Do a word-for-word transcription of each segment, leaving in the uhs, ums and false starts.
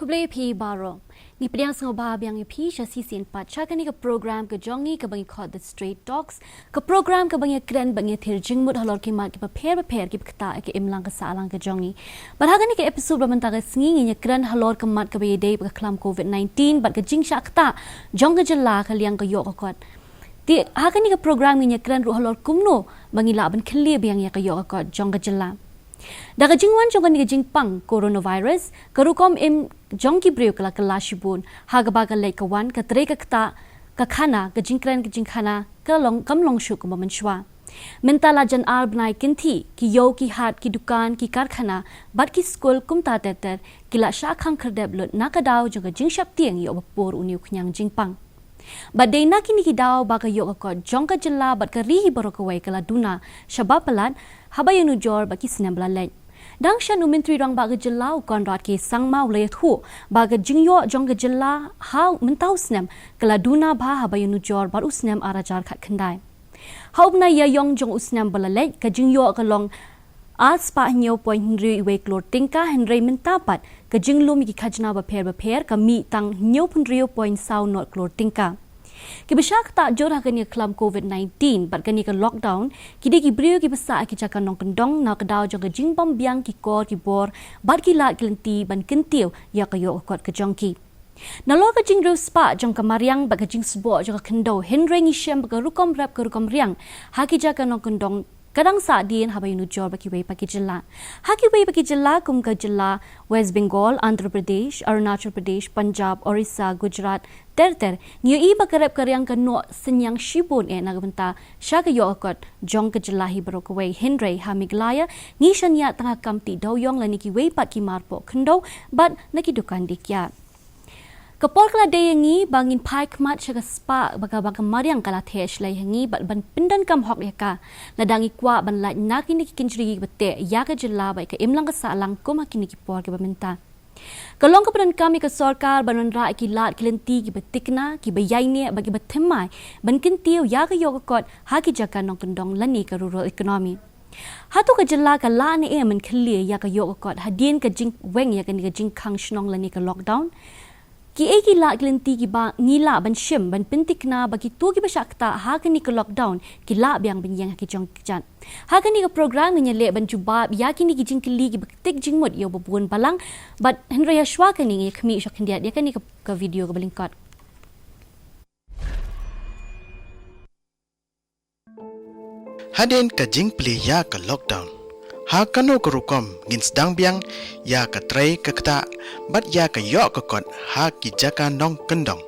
Khublei phi baroh. Ngi pdiang sngewbha biang ïa phi sha shisien pat sha kane ka program ka jong ngi kaba ngi khot The Straight Talks. Ka program kaba ngi kren bad ngi thir jingmut halor ki mat kiba pher bapher kiba ktah ïa ka imlang ka sahlang ka jong ngi. Bad ha kane ka episode ba mynta ka sngi ngin ïa kren halor ka mat kaba ïadei bad ka khlam covid nineteen bad ka jingshah ktah jong ka jylla ha ka liang ka ïoh ka kot. Te ha kane ka program ngin ïa kren ruh halor kumno ba ngi lah ban khlieh biang ïa ka ïoh ka kot jong ka jylla. Da ka jingwan jong kane ka jingpang coronavirus, ka rukom im jong ki briew ka la kylla shibun, ha kaba ka leit ka wan, ka trei ka ktah, ka khana, ka jingkren ka jingkhana, ka long, kam long shuh kumba mynshwa. Mynta la jan ar bnai kynthih, ki ïew ki hat, ki dukan, ki karkhana, bad ki skul kumta ter ter, ki la shah khang khyrdep lut na ka daw jong ka jingsheptieng ïoh ba pur une u khñiang jingpang. Bad dei na kine ki daw ba ka ïoh ka kot jong ka jylla bad ka ri hi baroh kawei ka la duna shaba palat haba ïanujor bad ki snem ba la leit. Dang shen u Myntri Rangbah ka jylla u Conrad K Sangma u la ïathuh ba ka jingïoh jong ka jylla ha mynta u snem ka la duna bha haba ïanujor bad u snem ar hajar khatkhyndai. Ha u bnai Ïaïong jong u snem ba la leit ka jingïoh ka long ar spah hynñiew point hynriew wei klur tyngka, hynrei mynta pat ka jinglum ïa ki khajna bapher bapher ka mih tang hynñiew phew hynriew point saw nod klur tyngka. Kiba shah ktah jur ha kane ka khlam covid nineteen bad kane ka lockdown ki dei ki briew kiba sah ha ki jaka nongkyndong na ka daw jong ka jingbym biang ki kor ki bor bad ki lad ki lynti ban kyntiew ïa ka ïoh ka kot ka jong ki. Nalor ka jingriewspah jong ka mariang bad ka jingsboh jong ka khyndew, hynrei ngi shem ba ka rukom rep ka rukom riang ha ki jaka nongkyndong ka dang sahdien haba ïanujor bad kiwei pat ki jylla. Ha kiwei pat ki jylla kum ka jylla West Bengal, Andhra Pradesh, Arunachal Pradesh, Punjab, Orissa, Gujarat ter ter, ngi ïohi ba ka rep ka riang ka noh synñiang shibun eh na ka bynta sha ka ïoh ka kot jong ka jylla hi baroh kawei, hynrei ha Meghalaya ngi shaniah tang ha kam tih dewïong lane kiwei pat ki marpoh khyndew bad na ki dukan die kiad. Ka por ka la dei ïa ngi ba ngin phai khmat sha ka spah ba ka, ba ka mariang ka la theh shlei ha ngi bad ban pyndonkam hok ïa ka. Lada ngi kwah ban lait na kine ki kynjri kiba teh ïa ka jylla bad ïa ka imlang ka sahlang kum ha kine ki por kiba mynta. Ka long kaba donkam ïa ka sorkar ban wanrah ïa ki lad ki lynti kiba thikna, kiba ïaineh bad kiba thymmai ban kyntiew ïa ka ïoh ka kot ha ki jaka nongkyndong lane ka rural economy. Hato ka jylla ka lah ne em ban khlieh ïa ka ïoh ka kot hadien ka jingweng ïa kane ka jingkhang shnong lane ka lockdown? Kiei ki lad ki lynti kiba ngi lah ban shim ban pynthikna ba kito kiba shah ktah ha kane ka lockdown ki lah biang ban ïeng ha ki jong ki kjat? Ha kane ka program ngin ïaleh ban jubab ïa kine ki jingkylli kiba ktik jingmut ïa uba bun balang, bad hynrei ha shuwa kane ngin ïa khmih sha khyndiat ïa kane ka, ka video kaba lyngkot. Hadien ka jingplie ïa ka lockdown, ha kano ka rukom ngin sdang biang ïa ka trei ka ktah bad ïa ka ïoh ka kot ha ki jaka nongkyndong?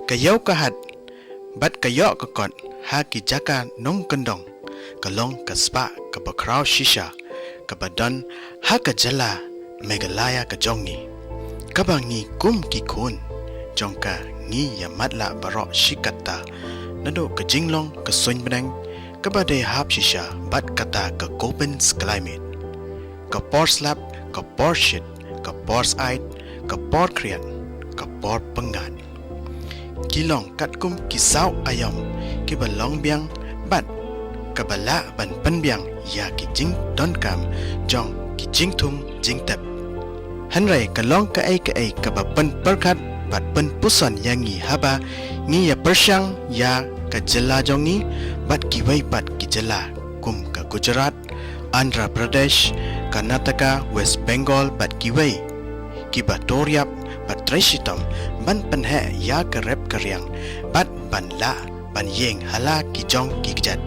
Ka ïew ka hat bad ka ïoh ka kot ha ki jaka nongkyndong ka long ka spah kaba khraw shisha kaba don ha ka jylla Meghalaya ka jong ngi, kaba ngi kum ki khun jong ka ngi ïa matlah baroh shi katta naduh ka jinglong ka suiñ bneng kaba dei hap shisha bad kata ka Köppen climate, ka por slap, ka por shit, ka por sait, ka por khriat, ka por pyngngad. Ki long katkum ki saw aïom kiba long biang bad kaba lah ban pynbiang ïa ki jingdonkam jong ki jingthung jingtep. Hynrei ka long kaei kaei kaba pynpyrkhat bad pynpuson ïa ngi haba ngi ïa pyrshang ïa ka jylla jong ngi bad kiwei pat ki jylla kum ka Gujarat, Andhra Pradesh, Karnataka, West Bengal bad kiwei kiba to riap bad trei shitom ban pynheh ïa ka rep ka riang bad ban lah ban ïeng ha la ki jong ki kjat.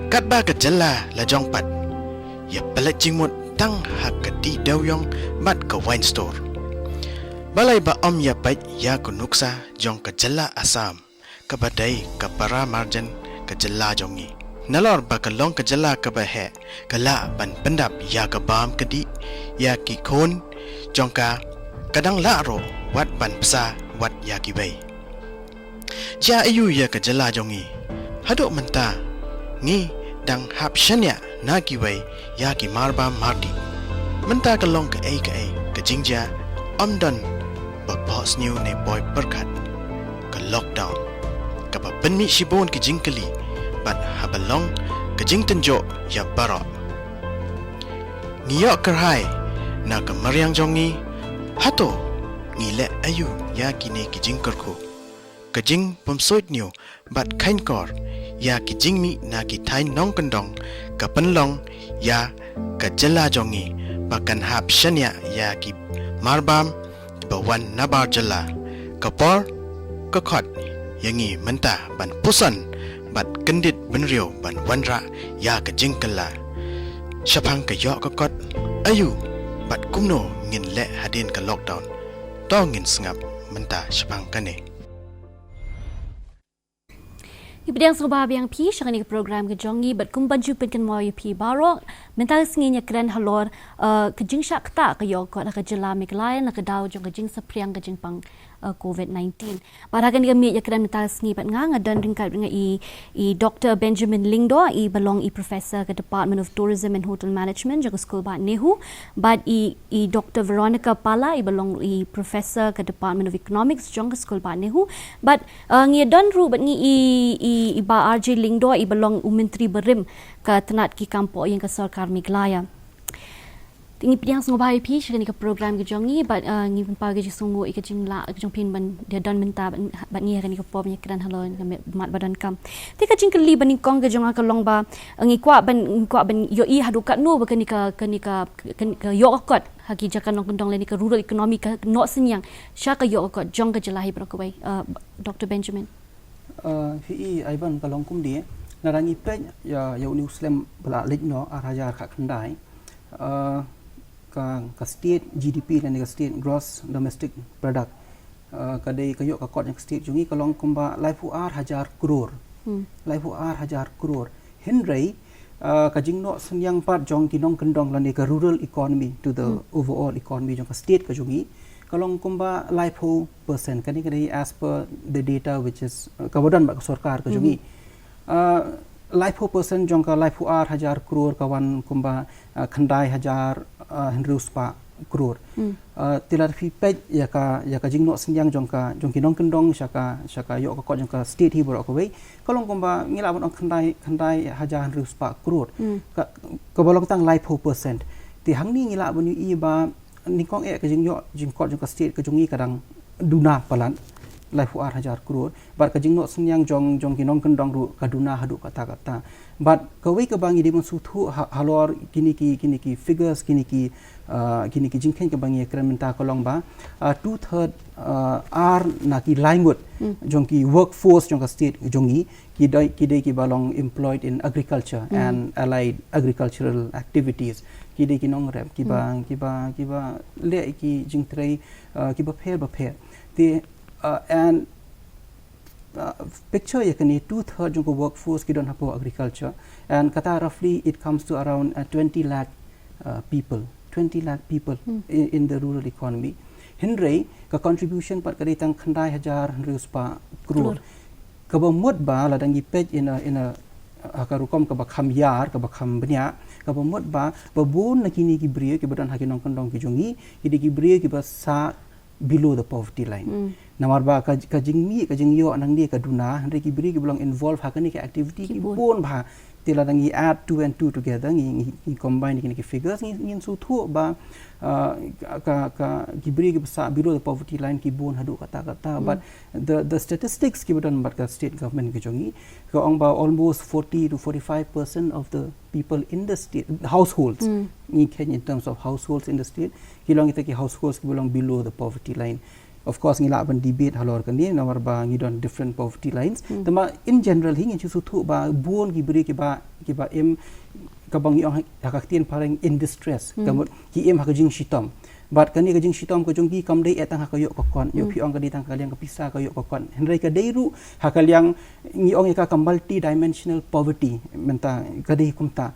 Katba ka jylla la jong pat ïa pynleit jingmut tang ha ka tih dewïong bad ka wine store. Balei ba ym ïa peit ïa ka nuksa jong ka jylla Assam kaba dei ka para marjan ka jylla jong ngi? Nalor ba ka long ka jylla kaba heh, ka lah ban pyndap ïa ka bam ka dih ïa ki khun jong ka, ka dang lah ruh wat ban bsa wat ïa kiwei. Jia aiu ïa ka jylla jong ngi? Haduh mynta ngi dang hap shaniah na kiwei ïa ki marbam mardih. Mynta ka long kaei kaei ka jingjia, ym don ba phohsniew ne poi pyrkhat. Ka lockdown kaba pynmih shibun ki jingkylli bad haba long ka jingtynjuh ïa baroh. Ngi ïoh kyrhai na ka mariang jong ngi Hato ngi leh aïu ïa kine ki jingkyrkhu? Ka jingpynsuidñiew bad kheiñkor ïa ki jingmih na ki thaiñ nongkyndong ka pynlong ïa ka jylla jong ngi ba kan hap shaniah ïa ki marbam ba wan nabar jylla. Ka por ka khot ïa ngi mynta ban puson bad kyndit bynriew ban wanrah ïa ka jingkylla. Shaphang ka ïoh ka kot, aïu bad kumno ngin leh hadien ka lockdown? To ngin sngap mynta shaphang kane. Ngi pdiang sngewbha biang phi sha kane ka program ka jong ngi bad kumban ju pynkynmaw ïa phi baroh, mynta ka sngi ngi ïakren halor, eh, ka jingshah ktah ka ïoh kot ha ka jylla Meghalaya na ka daw jong ka jingsaphriang ka jingpang, eh, covid nineteen. Bad ha kane ka miet ïakren mynta ka sngi bad nga, nga don ryngkat bad nga i, i Doctor Benjamin Lyngdoh, i ba long i Professor ka Department of Tourism and Hotel Management jong ka School Bah NEHU, bad i, i Doctor Veronica Pala, i ba long i Professor ka Department of Economics jong ka School Bah NEHU, bad, eh, ngi don ruh bad ngi i, i, i Bah R J Lyngdoh, i ba long u Myntri barim ka tnat ki kam poh ïing ka sorkar Meghalaya. Te ngi pdiang sngewbha ïa phi sha kane ka program ka jong ngi bad, eh, ngi pynpaw ka jingsngewnguh ïa ka jinglah ka jong phi ban da don mynta bad, bad ngi ha kane ka por ban ïakren halor ka met, mat ba donkam. Te ka jingkylli ba nyngkong ka jong nga ka long ba, eh, ngi kwah ban, ngi kwah ban ïohi haduh katno ba kane ka, kane ka, kane ka ïoh ka kot ha ki jaka nongkyndong lane ka rural economy ka noh synñiang sha ka ïoh ka kot jong ka jylla hi baroh kawei, eh, Doctor Benjamin. Eh, hi i Ivan, ka long kumne, lada ngi peit ïa, ïa une u slem ba la leit noh ar hajar khatkhyndai, eh, ka, ka state G D P lane ka state gross domestic product, eh, ka dei ka ïoh ka kot jong ka state jong ngi ka long kumba laiphew ar hajar crore. Hmm. Laiphew ar hajar crore. Hynrei, eh, ka jingnoh synñiang pat jong ki nongkyndong lane ka rural economy to the Hmm. overall economy jong ka state ka jong ngi ka long kumba laiphew percent. Kane ka dei as per the data which is, eh, kaba don bad ka sorkar ka jong ngi. Hmm. Eh, laiphew percent jong ka laiphew ar hajar crore ka wan kumba, eh, khyndai hajar, eh, hynriew spah crore. Hmm. Eh, te lada phi peit ïa ka, ïa ka jingnoh synñiang jong ka, jong ki nongkyndong sha ka, sha ka ïoh ka kot jong ka state hi baroh kawei, ka long kumba ngi lah ban ong khyndai, khyndai hajar hynriew spah crore. Hmm. Ka, kaba long tang laiphew percent. Te hangne ngi lah ban ïohi ba nyngkong eh ka jingïoh jingkot jong ka state ka jong ngi ka dang duna palat, laiphew ar hajar crore. Bad ka jingnoh synñiang jong, jong ki nongkyndong ruh ka duna haduh katta katta. Bad kawei kaba ngi dei ban sngewthuh ha, halor kine ki, kine ki figures, kine ki, ah, kine ki jingkheiñ kaba ngi ïakren mynta ka long ba, ah, two third, ah, ar na ki lai ngut Hmm. jong ki workforce jong ka state jong ngi ki dei, ki dei kiba long employed in agriculture Hmm. and allied agricultural activities. Ki dei ki nongrep, kiba, Hmm. kiba, kiba leh ki jingtrei, ah, kiba pher ba pher. Te, ah, and, ah, picture ïa kane two third jong ka workforce ki don hapoh agriculture, and kata roughly it comes to around, uh, twenty lakh, uh, people, twenty lakh people Hmm. in, in the rural economy. Hynrei ka contribution pat ka dei tang khyndai hajar hynriew spah crore. Crore. Kaba mut ba lada ngi peit in a, in a, ha ka rukom kaba kham ïar, kaba kham bniah, kaba mut ba, ba bun na kine ki briew kiba don ha ki nongkyndong ki jong ngi, ki dei ki briew kiba sah below the poverty line. Hmm. Namar ba ka, ka jingmih, ka jingïoh nangne ka duna, hynrei ki briew kiba long involved ha kane ka activity Ki ki bun. bun bha. Te lada ngi add two and two together, ngi, ngi, ngi combine kine ki figures, ngi, ngin sngewthuh ba, ah, ka, ka, ka, ki briew kiba sah below the poverty line ki bun haduh katta katta. Hmm. But the, the statistics kiba don bad ka state government ka jong ngi, ka ong ba almost forty to forty-five percent of the people in the state, households, Hmm. ngi kheiñ in terms of households in the state, ki long kita ki households kiba long below the poverty line. Of course, ngi lah ban debate halor kane, namar ba ngi don different poverty lines. Hmm. Te ma in general hi ngin shu sngewthuh ba bun ki briew kiba, kiba im, kaba ngi ong ha ka ktien phareng in distress. Hmm. Ka mut ki im ha ka jingshitom. Bad kane ka jingshitom ka jong ki kam dei eh tang ha ka ïoh ka kot, ïoh Hmm. phi ong ka dei tang ha ka liang ka pisa ka ïoh ka kot. Hynrei ka dei ruh ha ka liang ngi ong ïa ka, ka multi-dimensional poverty, mynta ka dei kumta.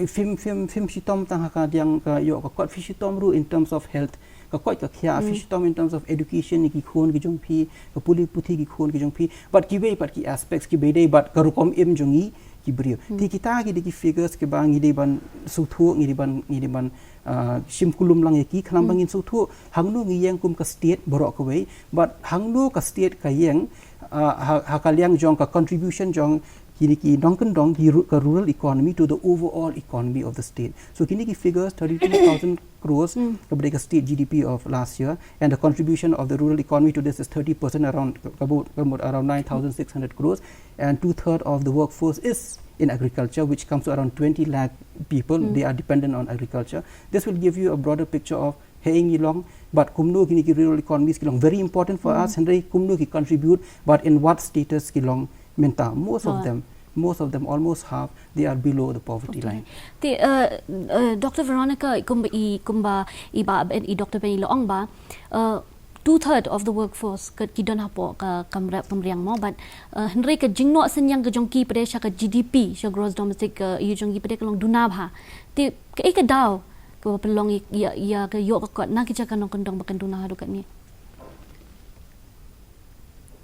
Phim, phim, phim shitom tang ha ka liang ka ïoh ka kot, phi shitom ruh in terms of health, ka koit ka khiah, phi Hmm. shitom in terms of education ïa ki khun ki jong phi, ka pule puthi ki khun ki jong phi, bad kiwei pat ki aspects kiba dei bad ka rukom im jong ngi ki briew. Hmm. Te kita ki dei ki figures kiba ngi dei ban sngewthuh, ngi dei ban, ngi dei ban, ah, shim kulum lang ïa ki, khnang ba Hmm. ngin sngewthuh hangno ngi ïeng kum ka state baroh kawei, bad hangno ka state ka ïeng, ah, ha, ha ka liang jong ka contribution jong kine ki nongkyndong ki ru-, ka rural economy to the overall economy of the state. So kine ki figures, thirty-two thousand crores, ka bad ka state G D P of last year, and the contribution of the rural economy to this is thirty percent, around, about, about around nine thousand six hundred crores, and two-third of the workforce is in agriculture, which comes to around twenty lakh people. They are dependent on agriculture. This will give you a broader picture of hei ngi long, but kumno kine ki rural economies ki long very important for us, hynrei kumno ki contribute, but in what status ki long mynta. Most of them, most of them, almost half, they are below the poverty line. Te, uh, uh, Doctor Veronica, kumba i, kumba i ba, i Doctor Benny la ong ba, uh, two-third of the workforce ka ki don hapoh ka kam rep kam riang mo, but, uh, hynrei ka jingnoh synñiang ka jong ki pat de sha ka G D P, sha gross domestic, uh, ïa jong ki pat de ka long duna bha. Te kaei ka daw kaba pynlong ïa, ïa, ïa ka ïoh ka kot na ki jaka nongkyndong ba kan duna haduh katne?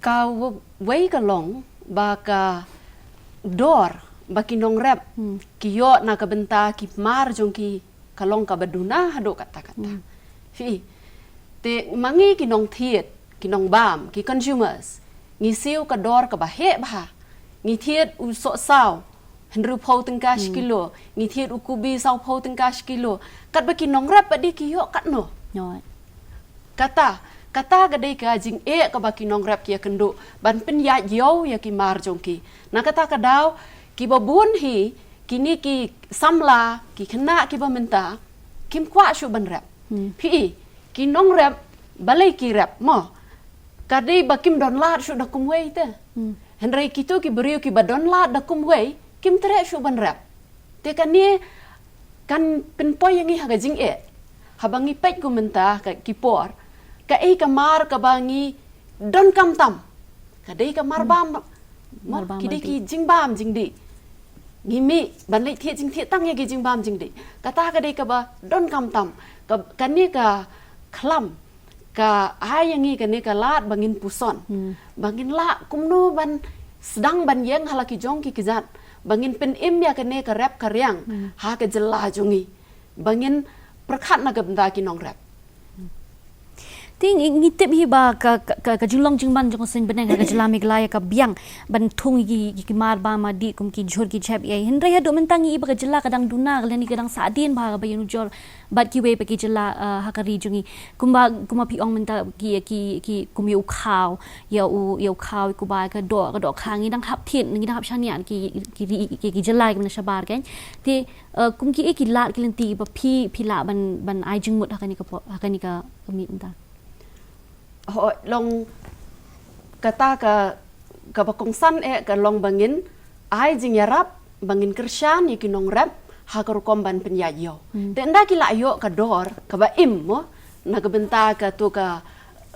Ka wa-, wei ka long ba ka dor ba ki nongrep ki ïoh na ka bynta ki mar jong ki ka long kaba duna haduh katta katta. Phi, te ma ngi ki nongthied, ki nongbam, ki consumers, ngi siew ka dor kaba heh bha. Ngi thied u sohsaw hynriewphew tyngka shi kilo, ngi thied u kubi sawphew tyngka shi kilo. Katba ki nongrep pat de ki ïoh katno? Kata, kata ka dei ka jingeh kaba ki nongrep ki ïakynduh ban pynïaid ïew ïa ki mar jong ki. Na kata ka daw, kiba bun hi, kine ki samla, ki khynnah kiba mynta, kim kwah shuh ban rep. Phi, ki nongrep, balei ki rep mo? Ka dei ba kim don lad shuh da kumwei te. Hynrei kito ki briew kiba don lad da kumwei, kim treh shuh ban rep. Te kane kan pynpoi ïa ngi ha ka jingeh. Haba ngi peit kum mynta ka ki por, kaei ka mar kaba ngi donkam tam? Ka dei ka mar bam. Mar bam, ki dei ki jingbam jingdih. Ngi mih ban leit thied jingthied tang ïa ki jingbam jingdih. Kata ka dei kaba donkam tam. Ka, kane ka khlam ka ai ïa ngi kane ka lad ba ngin puson, ba ngin lah kumno ban sdang ban ïeng ha la ki jong ki kjat, ba ngin pynim ïa kane ka rep ka riang ha ka jylla jong ngi, ba ngin pyrkhat na ka bynta ki nongrep. Te ngi, ngi tip hi ba ka, ka, ka, ka jinglong jingman jong ka suiñ bneng ha ka jylla Meghalaya ka biang ban thung ïa ki, ïa ki mar bam madih kum ki jhur ki jhep ïa. Hynrei haduh mynta ngi i ba ka jylla ka dang duna, ka lane ka dang sahdien bha kaba ïanujor bad kiwei pat ki jylla, uh, ha ka ri jong ngi. Kumba, kumba phi ong mynta ki, ki, ki, kum ïa u khaw, ïa u, ïa u khaw, ïa u kbai, ka doh, ka dohkha, ngi dang hap thied, ngi dang hap shaniah ki, ki ri, ki, ki jylla kiba na shabar, kan. Te, uh, kum kiei ki lad ki lynti ba phi, phi lah ban, ban ai jingmut ha kane ka por, ha kane ka, ka miet mynta? Hooid, long kata ka, kaba kongsan eh ka long ba ngin ai jingïarap, ba ngin kyrshan ïa ki nongrep ha ka rukom ban pynïaid ïew. Te ynda ki la ïoh ka dor kaba im mo, na ka bynta kato ka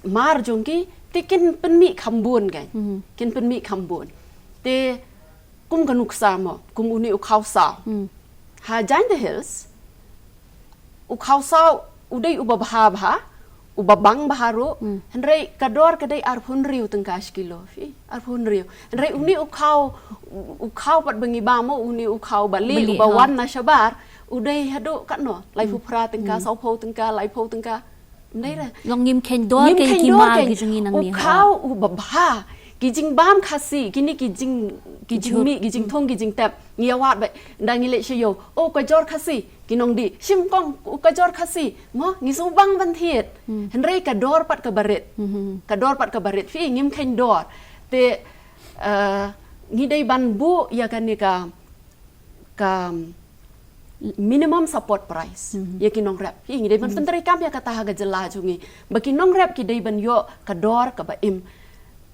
mar jong ki, te kin pynmih kham bun, kan. Kin pynmih kham bun. Te kum ka nuksa mo, kum une u khaw saw. Ha Jaintia Hills, u khaw saw u dei uba bha bha, uba bang bha ruh, hynrei ka dor ka dei arphew hynriew tyngka shi kilo, phi, arphew hynriew. Hynrei une u khaw, u khaw pat ba ngi bam mo, une u khaw bali, bali, uba wan na shabar, u dei haduh katno, laiphew phra tyngka, sawphew tyngka, laiphew tyngka. Ym dei re. Long ngim kheiñ dor, ngim kheiñ dor ki mar ki jong ngi nangne, u khaw uba bha. Ki jingbam Khasi, kine ki jing, ki jingmih, ki jingthung, ki jingtep. Ngi ïa wad beit, ynda ngi leit sha ïew, oh, ka jor Khasi, ki nongdih. Shim kong, oh, ka jor Khasi. Mo, ngi sngewbang ban thied. Hynrei ka dor pat kaba rit. Ka dor pat kaba rit. Phi, ngim kheiñ dor. Te, uh, ngi dei ban buh ïa kane ka ka minimum support price ïa ki nongrep. Hi, ngi dei ban pyntreikam ïa kata ha ka jylla jong ngi, ba ki nongrep ki dei ban ïoh ka dor kaba im.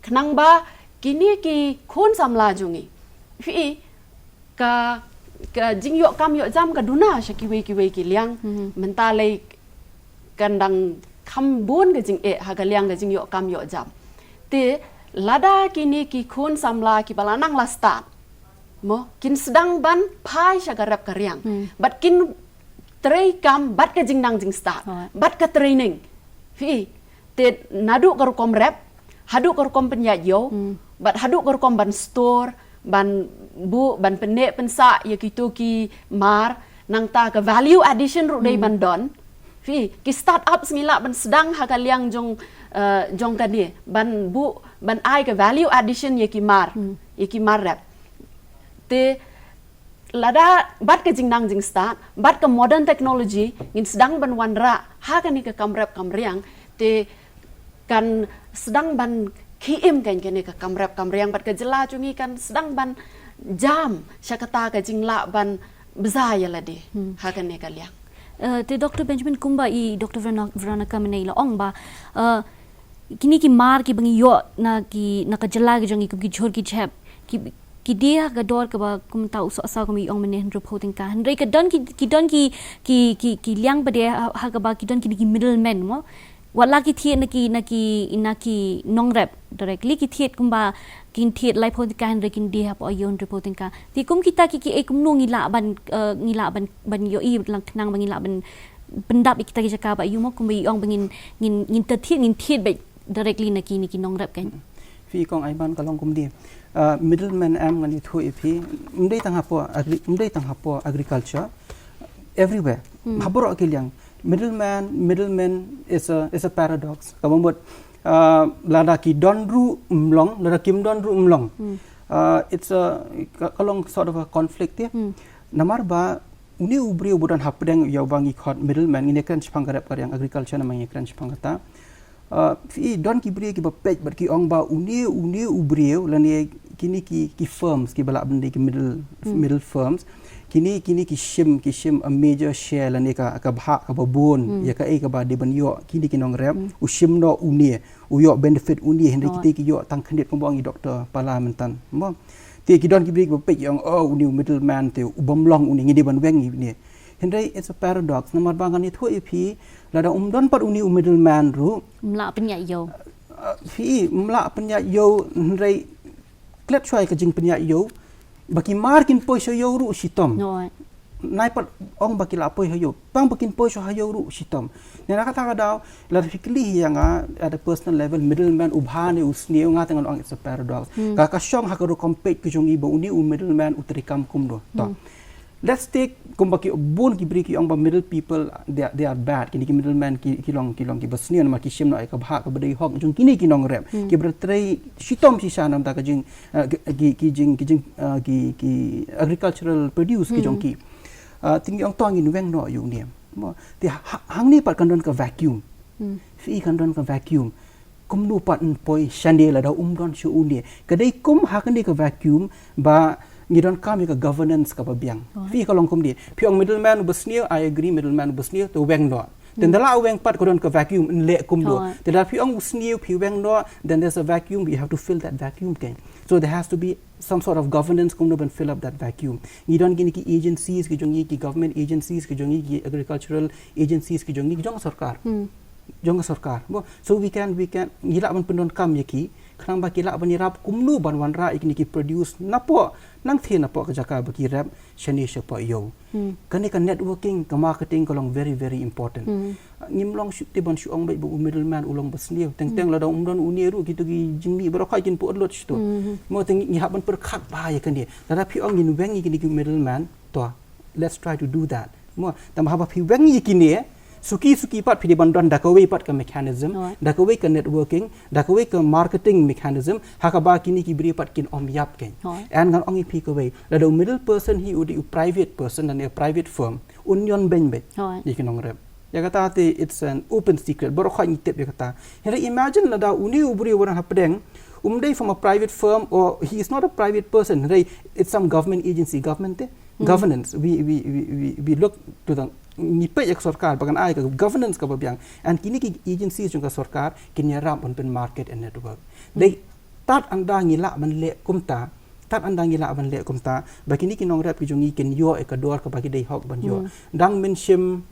Khnang ba kine ki khun samla jong ngi, hi, ka, ka jingïoh kam ïoh jam ka duna sha kiwei kiwei ki liang. Mynta lei kan dang kham bun ka jingeh ha ka liang ka jingïoh kam ïoh jam. Te lada kine ki khun samla kiba la nang la stad, mo, kin sdang ban phai sha ka rep ka riang. Bad kin treikam bad ka jingnang jingstad, bad ka training. Phi, te naduh ka rukom rep, haduh ka rukom pynïaid ïew, bad haduh ka rukom ban store, ban buh, ban pynneh pynsah ïa kito ki mar, nangta ka value addition ruh dei ban don. Phi, ki start-ups ngi lah ban sdang ha ka liang jong, eh, jong kane, ban buh, ban ai ka value addition ïa ki mar, ïa ki mar rep. Te lada bad ka jingnang jingstad, bad ka modern technology, ngin sdang ban wanrah ha kane ka kam rep kam riang, te kan sdang ban khie im kan kane ka kam rep kam riang, bad ka jylla jong ngi kan sdang ban jam sha kata ka jinglah ban bza ïa lade ha kane ka liang. Uh, te Doctor Benjamin, kumba i Doctor Verona-, Veronica mynne i la ong ba, uh, kine ki mar kiba ngi ïoh na ki, na ka jylla ki jong ngi kum ki jhur ki jhep, ki, ki die ha ka dor kaba kumta u sohsaw kumba i ong mynne hynriewphew tyngka. Hynrei ka don ki, ki don ki, ki, ki, ki liang ba die ha, ha kaba ki don kine ki middlemen mo. Wat la ki thied na ki, na ki, na ki nongrep directly, ki thied kumba kin thied laiphew tyngka hynrei kin die hapoh ïew hynriewphew tyngka. Te kum kita ki, kiei kumno ngi lah ban, uh, ngi lah ban, ban ïohi lang khnang ba ngi lah ban pyndap ïa kita ki jaka ba ïoh mo, kumba i ong ba ngin, ngin, ngin thied, ngin thied beit directly na ki, na ki nongrep kan. Phi, i kong Aiman, ka long kumne. Uh, middlemen em, ngan ïathuh ïa phi. Ym dei tang hapoh agri-, ym dei tang hapoh agriculture. Everywhere. Ha baroh ki liang. Middleman, middleman is a, is a paradox. Kaba mut, uh, lada ki don ruh ym long, lada kim don ruh ym long. Uh, it's a, ka, ka long sort of a conflict, ïa. Namar ba une u briew ba don hapdeng, ïa uba ngi khot middleman, ngin ïakren shaphang ka rep ka riang agriculture namar ngi ïakren shaphang kata. Uh, phi, don ki briew kiba peit bad ki ong ba une, une u briew lane kine ki, ki firms kiba lah ban dei ki middle, middle firms. Kine, kine ki shim, ki shim a major share lane ka, ka bhah kaba bun ïa kaei kaba dei ban ïoh kine ki nongrep. U shim noh une, u ïoh benefit une, hynrei kita ki ïoh tang khyndiat, kumba ong i Doctor Pala myntan. Mo. Te ki don ki briew kiba peit ki ong, oh, une u middleman te u bym long une, ngi dei ban weng ïa une. Hynrei it's a paradox, namar ba ngan ïathuh ïa phi, lada ym don pat une u middleman ruh, ym lah pynïaid ïew. Uh, phi, ym lah pynïaid ïew, hynrei klet shuwa ïa ka jingpynïaid ïew, ba ki mar kin poi sha ïew ruh shitom. Nai pat ong ba ki lah poi ha ïew, tang ba kin poi sha ha ïew ruh shitom. Ne na kata ka daw, lada phi kylli hi ïa nga at a personal level, middleman u bha ne u sniew, nga te ngan ong it's a paradox. Ka, ka shong ha ka rukom peit ka jong ngi ba une u middleman u treikam kumno. To. Let's take, kumba ki bun ki briew ki ong ba middle people, they are, they are bad. Kine ki middleman ki, ki long, ki long kiba sniew namar ki shim noh ïa ka bhah kaba dei hok jong kine ki nongrep. Kiba trei shitom shisha namar ka jing, uh, ki, ki jing, ki jing, uh, ki, ki agricultural produce ki jong ki. Uh, te ngi ong to ngin weng noh ïa une. Mo, te ha, hangne pat kan don ka vacuum. Phi, kan don ka vacuum. Kumno pat yn poi shane lada ym don shuh une. Ka dei kum ha kane ka vacuum ba ngi donkam ïa ka governance kaba biang. Phi, ka long kumne. Phi ong middleman uba sniew, I agree, middleman uba sniew, to weng noh. Te lada la weng pat ka don ka vacuum, yn leh kumno. Te lada phi ong u sniew, phi weng noh, then there's a vacuum, we have to fill that vacuum, kan. So there has to be some sort of governance kumno ban fill up that vacuum. Ngi don kine ki agencies ki jong ngi, ki government agencies ki jong ngi, ki agricultural agencies ki jong ngi, ki jong sorkar. Jong sorkar. Mo, so we can, we can, ngi lah ban pyndonkam ïa ki, khnang ba ki lah ban ïarap kumno ban wanrah ïa kine ki produce napoh, nangtei napoh ka jaka ba ki rep, shane shapoh ïew. Kane ka networking, ka marketing ka long very, very important. Ngim long shuh te ban shu ong beit ba u middleman u long ba sniew. Teng teng lada ym don une ruh kito ki jingmih baroh khoit kin pyrkhat lut shuh to. Mo, te ngi hap ban pyrkhat bha ïa kane. Lada phi ong ngin weng ïa kine ki middleman, to, let's try to do that. Mo, tang ba haba phi weng ïa kine, suki suki pat phi dei ban don da kawei pat ka mechanism, da kawei ka networking, da kawei ka marketing mechanism, ha kaba kine ki briew pat kin ym ïap, kan. And ngan ong ïa phi kawei, lada u middle person hi u dei u private person lane private firm, un ïoh beiñ beit ïa ki nongrep. Ïa kata te it's an open secret, baroh khoit ngi tip ïa kata. Hynrei imagine lada une u briew uba don hapdeng um dei from a private firm, or he is not a private person, hynrei it's some government agency, government te, governance. We, we, we, we, we look to the, ngi peit ïa ka sorkar ba kan ai ka governance kaba biang. And kine ki agencies jong ka sorkar kin ïarap ban pynmarket and network. Dei tad ynda ngi lah ban leh kumta, tad ynda ngi lah ban leh kumta, ba kine ki nongrep ki jong ngi kin ïoh ïa ka dor kaba ki dei hok ban ïoh. Dang mynshim,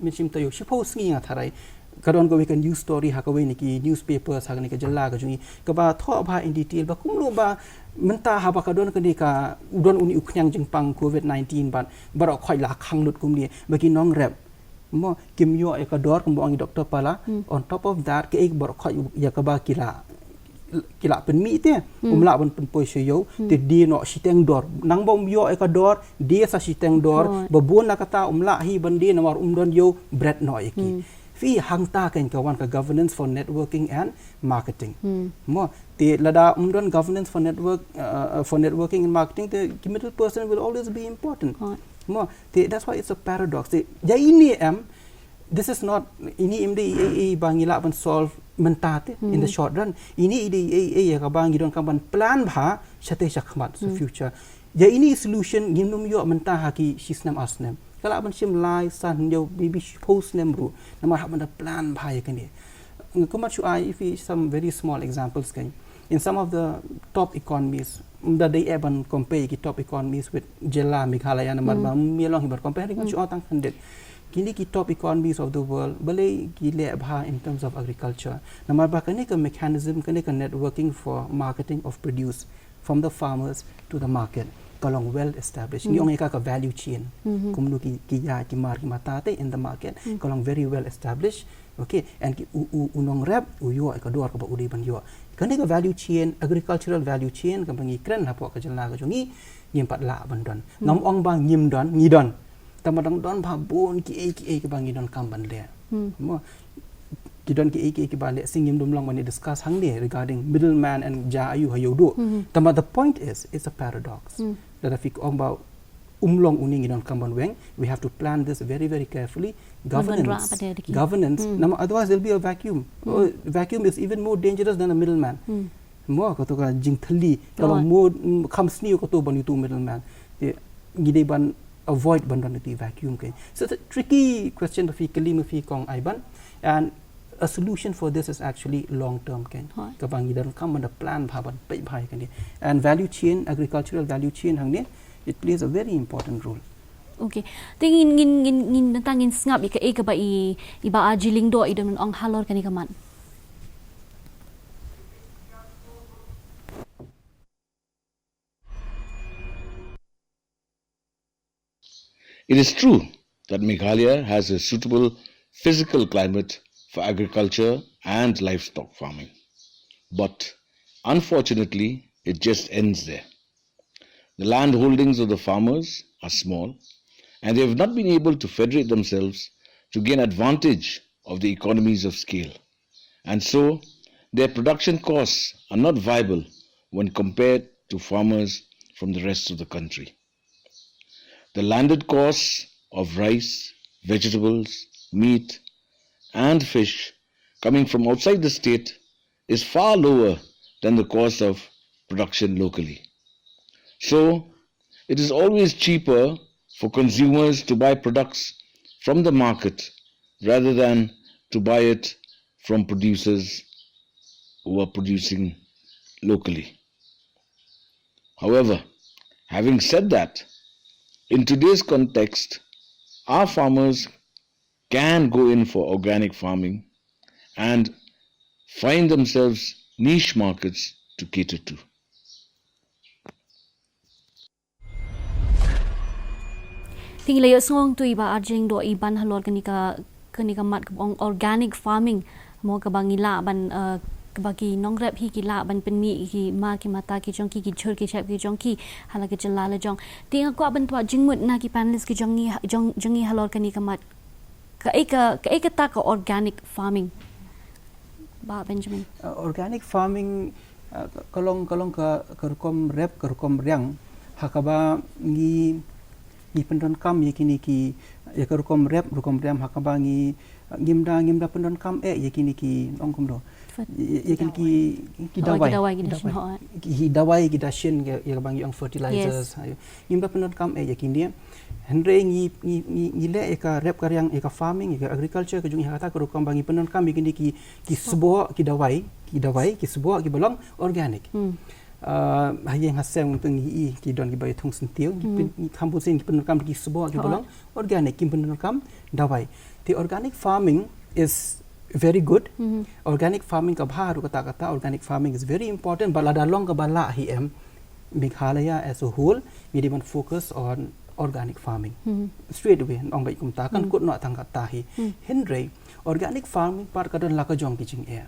mynshim taïew, shiphew sngi nga tharai, ka don kawei ka news story ha kawei na ki newspapers ha kane ka jylla ka jong ngi, kaba thoh bha in detail ba kumno ba mynta haba ka don kane ka, u don une u khñiang jingpang covid nineteen bad baroh khoit la khang lut kumne, ba ki nongrep, mo, kim ïoh ïa ka dor, kumba ong i Doctor Pala. On top of that, kaei baroh khoit ïa kaba ki la, ki la pynmih te, um lah ban pynpoi sha ïew, te die noh shiteng dor. Nang ba um ïoh ïa ka dor, die sa shiteng dor, ba bun na kata um lah hi ban die namar um don ïew bret noh ïa ki. Phi hangta kan ka wan ka governance for networking and marketing. Mo, te lada um don governance for network, uh, for networking and marketing, the middle person will always be important. Mo, te that's why it's a paradox. Te, ya ini em, this is not, ini em de i, i, i ba ngi lah ban solve mynta te, in the short run. Ini i de i, i, i, ya ka ba ngi don kam ban plan bha, shatei shakhmat, so future. Ya ini solution ngim num ïoh mynta ha ki shi snem ar snem. Ka lah ban shim lai, san, ïoh, maybe shiphew snem ruh. Namar hap ban da plan bha ya kane. Nga kumba shu ai, if we some very small examples kan. In some of the top economies, da dei eh ban compare ki top economies with jylla Meghalaya namar ba mi long hi ban compare, kan shu ong tang khyndiat. Kini ki top economies of the world, balei ki leh bha in terms of agriculture. Namar ba kane ka mechanism, kane ka networking for marketing of produce from the farmers to the market, ka long well established. Ngi ong ïa ka ka value chain. Kumno ki, ki ïaid ki mar ki mata te in the market, ka long very well established. Okay, and ki u, u, u nongrep u ïoh ïa ka dor kaba u dei ban ïoh. Kane ka value chain, agricultural value chain, kaba ngi kren hapoh ka jylla ka jong ngi, ngim pat lah ban don. Ngam ong ba ngim don, ngi don. Tangba dang don bha bun kiei kiei kiba ngi donkam ban leh. Mo, ki don kiei kiei kiba leh, sngewbha ngim dum long ban discuss hangne regarding middleman and ja aïu ha ïoh duh. Tangba the point is, it's a paradox. Lada phi ong ba um long une, ngi donkam ban weng, we have to plan this very, very carefully. Governance, governance. Namar otherwise there'll be a vacuum. Oh, vacuum is even more dangerous than a middleman. Mo, kato ka jingthylli, ka long mo, mm, kham sniew kato ban ïa uto u middleman. Te, ngi dei ban avoid ban don uto u vacuum kan. So it's a tricky question ba phi kylli ma phi Kong Ivan. And a solution for this is actually long term kan. Kaba ngi donkam ban da plan bha, ban peit bha ïa kane. And value chain, agricultural value chain hangne, it plays a very important role. Okay. Te ngin, ngin, ngin, ngin, nangta ngin sngap ïa kaei kaba i, i Bah Arji Lyngdoh i don ban ong halor kane ka mat. It is true that Meghalaya has a suitable physical climate for agriculture and livestock farming. But unfortunately, it just ends there. The land holdings of the farmers are small, and they have not been able to federate themselves to gain advantage of the economies of scale. And so, their production costs are not viable when compared to farmers from the rest of the country. The landed costs of rice, vegetables, meat, and fish coming from outside the state is far lower than the cost of production locally. So, it is always cheaper for consumers to buy products from the market rather than to buy it from producers who are producing locally. However, having said that, in today's context, our farmers can go in for organic farming and find themselves niche markets to cater to. Te ngi la ïohsngew ïa uto u Bah Arji Lyngdoh i ban halor kane ka, kane ka mat kaba ong organic farming. Mo, kaba ngi lah ban, eh, kaba ki nongrep hi ki lah ban pynmih ïa ki mar ki mata ki jong ki, ki jhur ki shep ki jong ki ha la ka jylla la jong. Te nga kwah ban thoh jingmut na ki panelist ki jong ngi, jong, jong ngi halor kane ka mat. Kaei ka, kaei kata ka organic farming, Bah Benjamin? Uh, organic farming, uh, ka, ka long, ka long ka, ka rukom rep, ka rukom riang ha kaba ngi, ngi pyndonkam ïa kine ki, ïa ka rukom rep, rukom riang ha kaba ngi, uh, ngim da, ngim da pyndonkam eh ïa kine ki, ong kumno, ïa, ïa kine ki, ki dawai, ki dawai, ki dashin, ki dawai ki dashin, ïa, ïa kaba ngi ong fertilizers. Ngim da pyndonkam eh ïa kine. Hynrei ngi, ngi, ngi, ngi leh ïa ka rep ka riang, ïa ka farming, ïa ka agriculture ka jong ngi ha kata ka rukom ba ngi pyndonkam ïa kine ki, ki sboh, ki dawai, ki dawai, ki sboh kiba long organic. Ah, ha ïing ha sem ngi i ki don kiba ïa thung syntiew, ngi pyn, ngi kham bun sien ngi pyndonkam ki sboh kiba long organic, kim pyndonkam dawai. Te organic farming is very good. Organic farming ka bha ruh katta katta, organic farming is very important, but lada long kaba lah hi em, Meghalaya as a whole, ngi dei ban focus on organic farming. Straight away, ong beit kumta, kan kut noh tang katta hi. Hynrei, organic farming pat ka don la ka jong ki jingeh.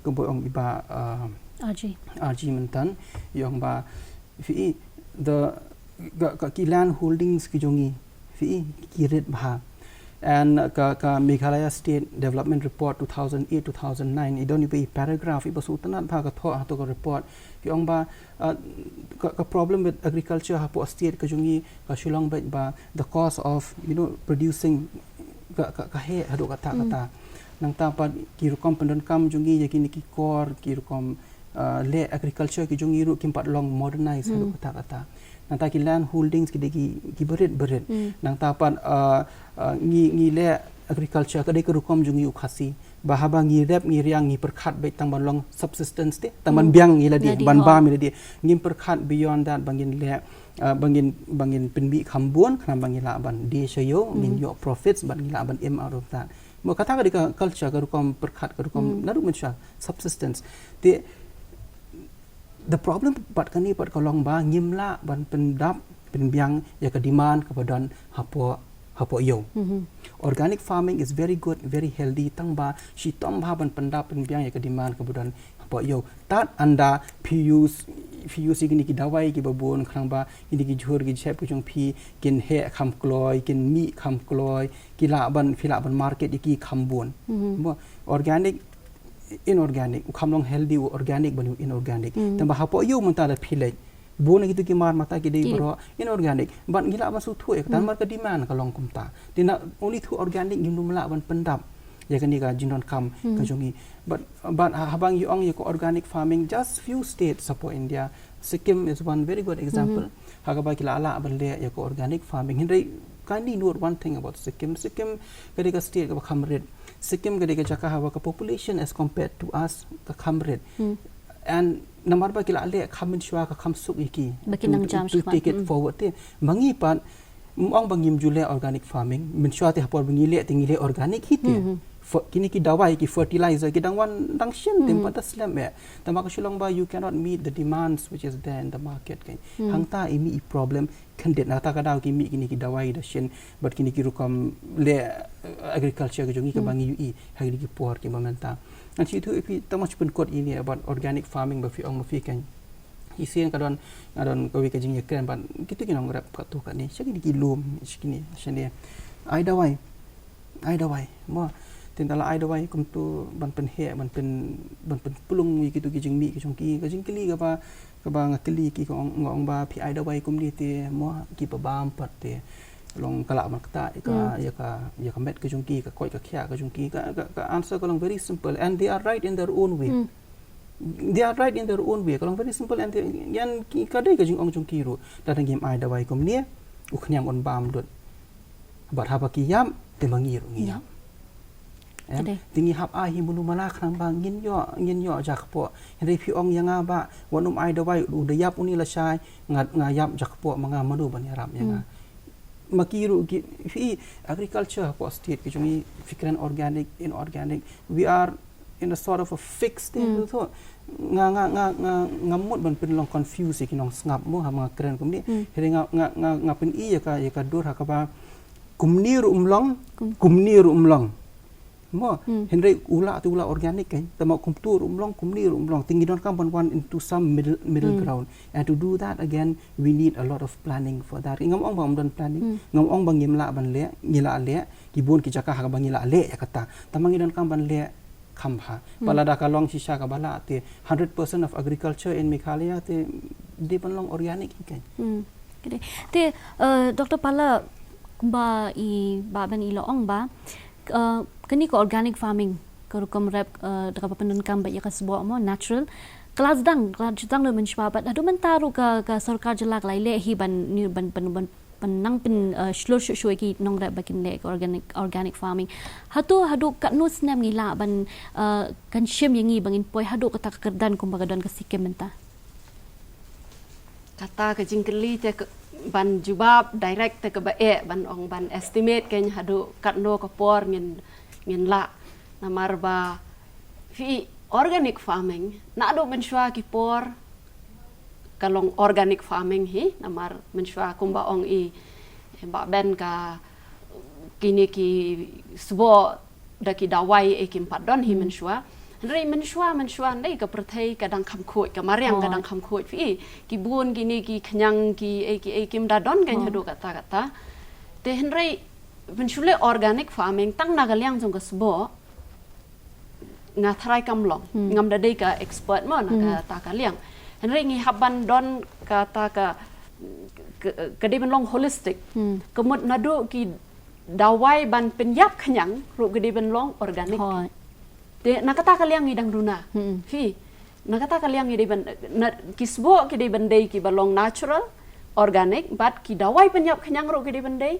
Kumba ong i Bah, uh, Arji. Arji mynta, i ong ba, phi i, the, ka, ka ki land holdings ki jong ngi, phi i, ki rit bha. And ka, ka Meghalaya State Development Report two thousand eight two thousand nine, i don iba i paragraph iba sngewtynnat bha ka thoh ha kato ka report. Ki ong ba, uh, ka, ka problem with agriculture hapoh state ka jong i ka shu long beit ba the cost of, you know, producing ka, ka, ka heh haduh katta katta. Nangta pat ki rukom pyndonkam jong i ïa kine ki kor, ki rukom, uh, leh agriculture ki jong i ruh kim pat long modernize haduh katta katta. Nangta ki land holdings ki dei ki, ki barit barit. Nangta pat, uh, uh, ngi, ngi leh agriculture ka dei ka rukom jong i u Khasi. Ba haba ngi rep ngi riang ngi pyrkhat beit tang ban long subsistence te, tang ban biang ïa lade, ban bam ïa lade. Ngim pyrkhat beyond that ba ngin leh, uh, ba ngin, ba ngin pynmih kham bun, khnang ba ngin lah ban die sha ïew, ngin ïoh profits, bad ngin lah ban im out of that. Mo kata ka dei ka culture, ka rukom pyrkhat, ka rukom naduh mynshuwa, subsistence. Te, the problem pat kane pat ka long ba ngim lah ban pyndap, pynbiang ïa ka demand kaba don hapoh, hapoh ïew. Organic farming is very good, very healthy, tang ba shitom bha ban pyndap, pynbiang ïa ka demand kaba don hapoh ïew. Tad ynda phi use, phi use ïa kine ki dawai kiba bun, khnang ba kine ki jhur ki jhep ki jong phi kin heh kham kloi, kin mih kham kloi, ki lah ban, phi lah ban market ïa ki kham bun. Mo, organic, inorganic, u kham long healthy u organic bad u inorganic. Tang ba hapoh ïew mynta da phi leit, bun na kitu ki mar mynta ki dei baroh inorganic. Bad ngi lah ban sngewthuh ïa kata namar ka demand ka long kumta. Te na only through organic ngim lah ban pyndap ïa kane ka jingdonkam ka jong i. But, but ha-, haba ngi ong ïa ka organic farming, just few states hapoh India, Sikkim is one very good example. Ha kaba ki la lah ban leh ïa ka organic farming. Hynrei kindly note one thing about Sikkim. Sikkim ka dei ka state kaba kham rit. Sikkim ka dei ka jaka haba ka population as compared to us ka kham rit. And namar ba ki la leh kham mynshuwa ka kham suk ïa ki. Ba ki nang jam to, to take it forward te. Ma ngi pat, ym ong ba ngim ju leh organic farming, mynshuwa te ha por ba ngi leh te ngi leh organic hi te. Fer-, kine ki dawai, ki fertilizer, ki dang wan dang shen te, ym pat da slem eh. Tang ba ka shu long ba you cannot meet the demands which is there in the market kan. Hangta i mih i problem khyndiat, na kata ka daw ki mih kine ki dawai da shen, bad kine ki rukom leh, eh, agriculture ka jong i kaba ngi ïohi ha kine ki por kiba mynta. Ngan shu ïathuh ïa phi tang ba shu pynkut ïa ine about organic farming ba phi ong ma phi kan. Shisien ka don, nga don kawei ka jingïakren bad kito ki nongrep katto katne, sha kine ki lum, sha kine, sha ne. Ai dawai. Ai dawai. Mo, te ynda la ai dawai kumto ban pynheh, ban pyn, ban pynpulung ïa kito ki jingmih ki jong ki, ka jingkylli kaba, kaba nga kylli ki, ka ong, nga ong ba phi ai dawai kumne te, mo, kiba bam pat te long ka lah ban ktah ïa ka, ïa ka, ïa ka met ka jong ki, ka koit ka khiah ka jong ki. Ka, ka, ka answer ka long very simple and they are right in their own way. They are right in their own way. Ka long very simple and they, ïa ki, ka dei ka jingong jong ki ruh. Lada ngim ai dawai kumne, u khñiang un bam lut. Bad haba ki ïap, te ma ngi ruh ngi ïap. Em? Te ngi hap ai hi mano mano khnang ba ngin ïoh, ngin ïoh jakpoh. Hynrei phi ong ïa nga ba wat nym ai dawai, u da ïap une lashai, nga, nga ïap jakpoh, ma nga mano ban ïarap ïa nga. Ma ki ruh ki, phi, agriculture hapoh state ki jong i, phi kren organic, inorganic, we are in a sort of a fixed thing tu. Nga, nga, nga, nga, nga mut ban pynlong confuse ïa ki nongsngap mo haba nga kren kumne. Hynrei nga, nga, nga, nga pyni ïa ka, ïa ka dur ha kaba kumne ruh um long, kumne ruh um long. Mo, hynrei u lah te u lah organic kan, tang ba kumto ruh um long, kumne ruh um long. Te ngi donkam ban wan into some middle, middle ground. And to do that again, we need a lot of planning for that. Ngam ong ba ngim don planning, ngam ong ba ngim lah ban leh, ngi lah leh, ki bun ki jaka ha kaba ngi lah leh ïa kata. Tang ba ngi donkam ban leh kham bha. Bad lada ka long shisha kaba lah te hundred percent of agriculture in Meghalaya te dei ban long organic hi kan. Te, eh, Doctor Pala, kumba i Bah Ben i la ong ba, eh, kane ka organic farming, ka rukom rep, eh, da kaba pyndonkam bad ïa ka sboh mo, natural. Ka la sdang, ka la sdang lut mynshuwa bad haduh mynta ruh ka, ka sorkar jylla ka la ïaleh hi ban, ni ban, ban, ban, ban nang pyn, eh, shlur shuh shuh ïa ki nongrep ba kin leh ka organic, organic farming. Hato haduh katno snem ngi lah ban, eh, kan shim ïa ngi ba ngin poi haduh kata ka kyrdan kumba ka don ka Sikkim mynta? Kata ka jingkylli te ka, ban jubab direct te kaba eh, ban ong ban estimate kan haduh katno ka por ngin, ngin lah. Namar ba phi, organic farming, naduh mynshuwa ki por ka long organic farming hi, namar mynshuwa kumba ong i, eh, Bah Ben, ka kine ki sboh da ki dawai eh kim pat don hi mynshuwa. Hynrei mynshuwa, mynshuwa ndei ka pyrthei ka dang kham khuid, ka mariang ka dang kham khuid phi. Ki bun kine ki khñiang ki eh, ki eh kim da don kan haduh kata kata. Te hynrei Pynshlur organic farming tang na ka liang jong ka sboh, nga tharai kam long. Ngam da dei ka expert mo na kata ka liang. Hynrei ngi hap ban don kata ka, ka, ka dei ban long holistic. Ka mut naduh ki dawai ban pynïap khñiang ruh ka dei ban long organic. Te na kata ka liang ngi dang duna. Phi, na kata ka liang ngi dei ban, na, ki sboh ki dei ban dei ki ba long natural, organic, bad ki dawai pynïap khñiang ruh ki dei ban dei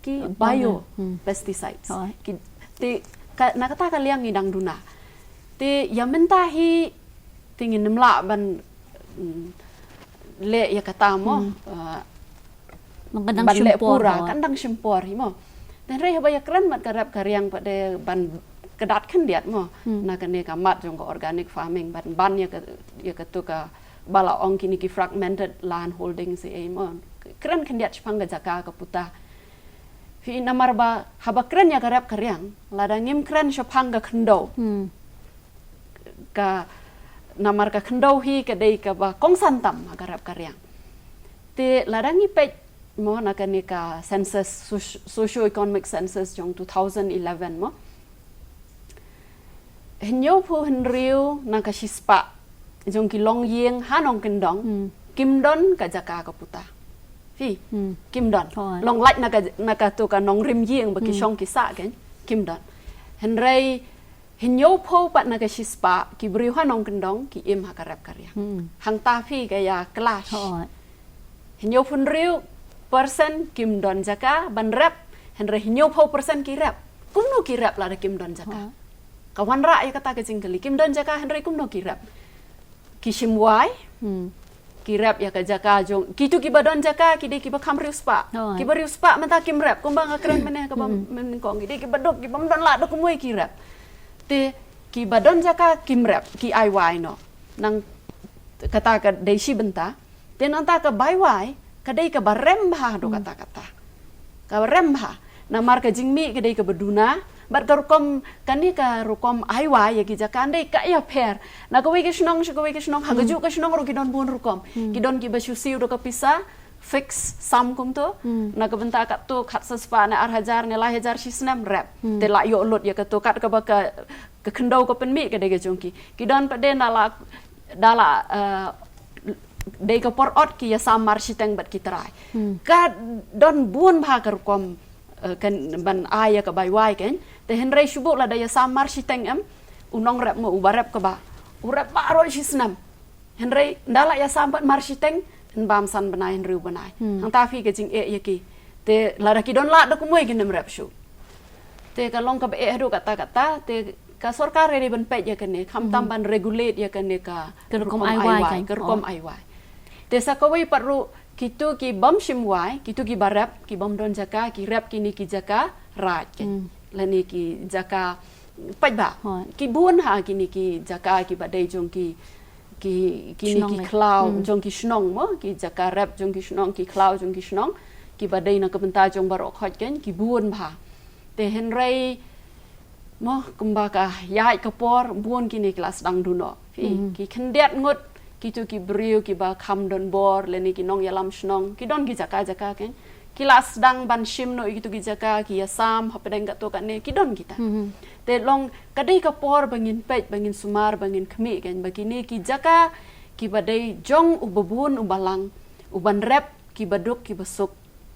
ki bio pesticides. Ki, te, ka, na kata ka liang ngi dang duna. Te ïa mynta hi te ngin ym lah ban, mm, leh ïa kata mo. Ban leh pura kan dang shim por hi mo. Te hynrei haba ïa kren bad ka rep ka riang pat de ban kdat khyndiat mo. Na kane ka mat jong ka organic farming ban ban ïa ka, ïa katu ka ba la ong kine ki fragmented land holding si ei mo. Kren khyndiat shaphang ka jaka ka puta. Phi, namar ba haba kren ïa ka rep ka riang, lada ngim kren shaphang ka khyndew. Ka, namar ka khyndew hi ka dei ka ba kongsan tam ha ka rep ka riang. Te lada ngi peit mo na kane ka census, soci-, socio-economic census jong two thousand eleven mo. Hynñiewphew hynriew na ka shispah jong ki longïing ha Nongkyndong kim don ka jaka ka puta. Phi, kim don. Long lait na ka, na katu ka nongrim ïing ba ki shong ki sah kein, kim don. Hynrei hynñiewphew pat na ka shispah ki briew ha Nongkyndong ki im ha ka rep ka riang. Hangta phi ka ïa clash. Hynñiewphew hynriew percent kim don jaka ban rep, hynrei hynñiewphew percent ki rep. Kumno ki rep lada kim don jaka? Ka wanrah ïa kata ka jingkylli, kim don jaka hynrei kumno ki rep? Ki shim wai, ki rep ïa ka jaka jong, kitu ki ba don jaka ki dei ki ba kham riewspah. Ki ba riewspah mynta kim rep, kumba nga kren mynne ka ba nyngkong, ki dei ki ba duk, ki bym don lad da kumwei ki rep. Te ki ba don jaka kim rep, ki ai wai noh. Nang kata ka dei shi bynta. Te nangta ka bai wai ka dei ka ba rem bha haduh katta katta. Ka ba rem bha. Namar ka jingmih ka dei ka ba duna, bad ka rukom, kane ka rukom ai wai ïa ki jaka dei ka ïapher. Na kawei ka shnong sha kawei ka shnong, ha kajuh ka shnong ruh ki don bun rukom. Ki don ki ba shu siew da ka pisa fix sum kumto. Na ka bynta katto khatsaw spah ne ar hajar ne lai hajar shi snem rep. Te la ïoh lut ïa kato kat kaba ka, ka khyndew ka pynmih ka dei ka jong ki. Ki don pat de na la da la, eh, dei ka por ot ki ïasam mar shiteng bad ki trai. Ka don bun bha ka rukom, eh, kan ban ai ïa ka bai wai kein. Te hynrei shu bud lada ïasam mar shiteng em, u nongrep mo u ba rep kaba u rep baroh shi snem. Hynrei da la ïasam pat mar shiteng, yn bam san bnai hynriew bnai. Hangta phi ka jingeh ïa ki. Te lada ki don lad da kumwei kin ym rep shuh. Te ka long kaba eh haduh katta katta, te ka sorkar ka dei ban peit ïa kane, khamtam ban regulate ïa kane ka rukom ai wai, ka rukom ai wai. Te sa kawei pat ruh, kitu ki bym shim wai, kitu ki ba rep, ki bym don jaka, ki rep kine ki jaka raid kein. Lane ki jaka paidbah. Ki bun ha kine ki jaka ki ba dei jong ki, ki, kine ki khlaw jong ki shnong mo, ki jaka rep jong ki shnong, ki khlaw jong ki shnong, ki ba dei na ka bynta jong baroh khoit kein, ki bun bha. Te hynrei mo, kumba ka ïaid ka por, bun kine ki la sdang duh noh. Phi, ki khyndiat ngut, kitu ki briew ki ba kham don bor, lane ki nongïalam shnong, ki don ki jaka jaka kein. Ki la sdang ban shim noh ïa kitu ki jaka, ki ïasam hapdeng katto katne, ki don kita. Te long ka dei ka por ba ngin peit, ba ngin sumar, ba ngin khmih kein, ba kine ki jaka ki ba dei jong u ba bun u ba lang, u ban rep ki ba duk ki ba suk.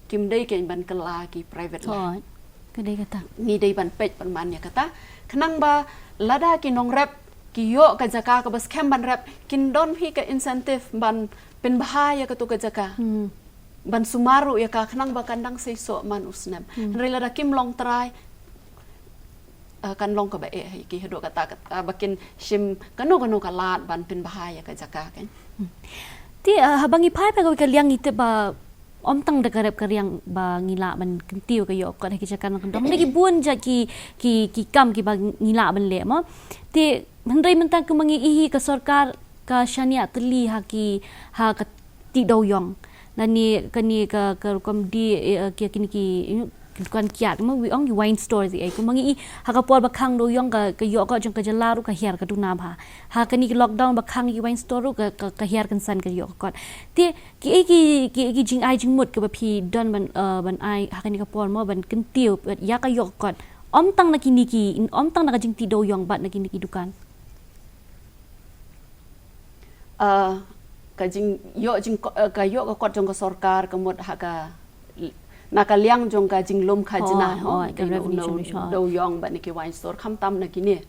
Kim dei kein ban kylla ki private land. Ka dei kata. Ngi dei ban peit pynban ïa kata. Khnang ba lada ki nongrep ki ïoh ka jaka ka ba skhem ban rep, kin don phi ka incentive ban pynbha ïa katu ka jaka. Ban sumar ruh ïa ka khnang ba kan dang seisoh man u snem. Hynrei lada kim long trai, eh, kan long kaba eh ïa ki haduh katta katta ba kin shim kano kano ka lad ban pynbha ïa ka jaka kein. Te, eh, haba ngi phai pat kawei ka liang ngi tip ba ym tang da ka rep ka riang ba ngi lah ban kyntiew ka ïoh kot ha ki jaka na ka dong. Hynrei ki bun jait ki, ki, ki kam ki ba ngi lah ban leh mo. Te hynrei mynta kumba ngi ïohi ka sorkar ka shaniah tylli ha ki, ha ka tih dewïong. Lane kane ka, ka rukom die, eh, ki, kine ki, you know, dukan kiad, mo, wi ong ki wine store, ïa kumba ngi i ha ka por ba khang dewïong ka, ka ïoh kot jong ka jylla ruh ka hiar ka duna bha. Ha kane ka lockdown ba khang ki wine store ruh ka, ka, ka hiar kynsan ka ïoh kot. Te kiei ki, ki, ki jingai jingmut kaba phi don ban, eh, ban ai ha kane ka por, mo, ban kyntiew ïa ka ïoh kot, ym tang na kine ki, ym tang na ka jingtih dewïong bad na kine ki dukan? Uh, ka jing ïoh jing uh, ka ïoh ka kot jong ka sorkar ka mut ha ka, na ka liang jong ka jinglum khajna, oh, oh, ka revenue generation, dewïong bad na ki wine store, khamtam na kine.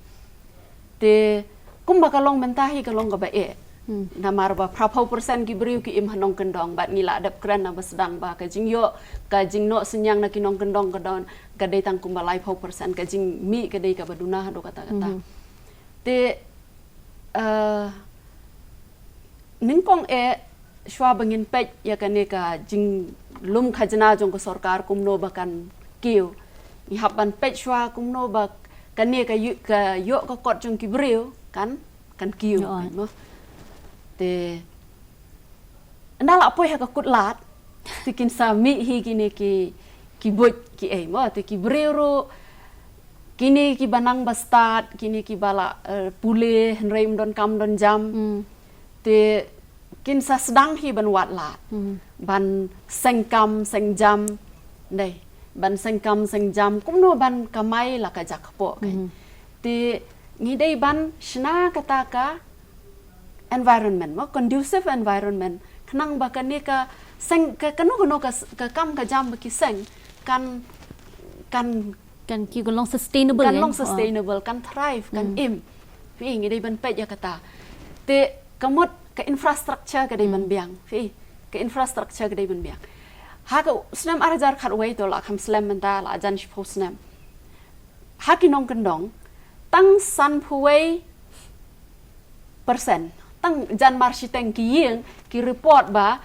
Te kumba ka long mynta hi ka long kaba eh. Hmm. Namar ba phra phew percent ki briew ki im ha nongkyndong, bad ngi la dep kren na ba sdang ba ka jingïoh, ka jingnoh synñiang na ki nongkyndong ka don, ka dei tang kumba lai phew percent, ka jingmih ka dei kaba duna haduh katta katta. Hmm. Te, eh, nyngkong eh shuwa ba ngin peit ïa kane ka jinglum khajna jong ka sorkar kumno ba kan kiew. Ngi hap ban peit shuwa kumno ba kane ka ïoh, ka ïoh ka kot jong ki briew kan, kan kiew. Ïoh. Kan, mo. Te ynda la poi ha ka kut lad, te kin sa mih hi kine ki, ki buit ki ei, mo, te ki briew ruh, kine kiba nang ba stad, kine kiba la, eh, pule hynrei ym don kam don jam. Hmm. Te kin sa sdang hi ban wad lad. Hmm. Ban seng kam seng jam. Dei, ban seng kam seng jam, kumno ban kamai la ka jaka poh, kan. Hmm. Te ngi dei ban shna kata ka environment, mo, conducive environment, khnang ba kane ka seng, ka, kano kano ka, ka kam ka jam ba ki seng kan, kan, kan ki, kan long sustainable, kan long sustainable, kan thrive, kan im. Phi, ngi dei ban peit ïa kata. Te ka mut ka infrastructure ka dei ban biang. Phi, ka infrastructure ka dei ban biang. Ha ka snem ar hajar khatwei to la kham slem, mynta la jan shiphew snem. Ha ki nongkyndong, tang sanphew wei percent, tang jan marshiteng ki ïing ki report ba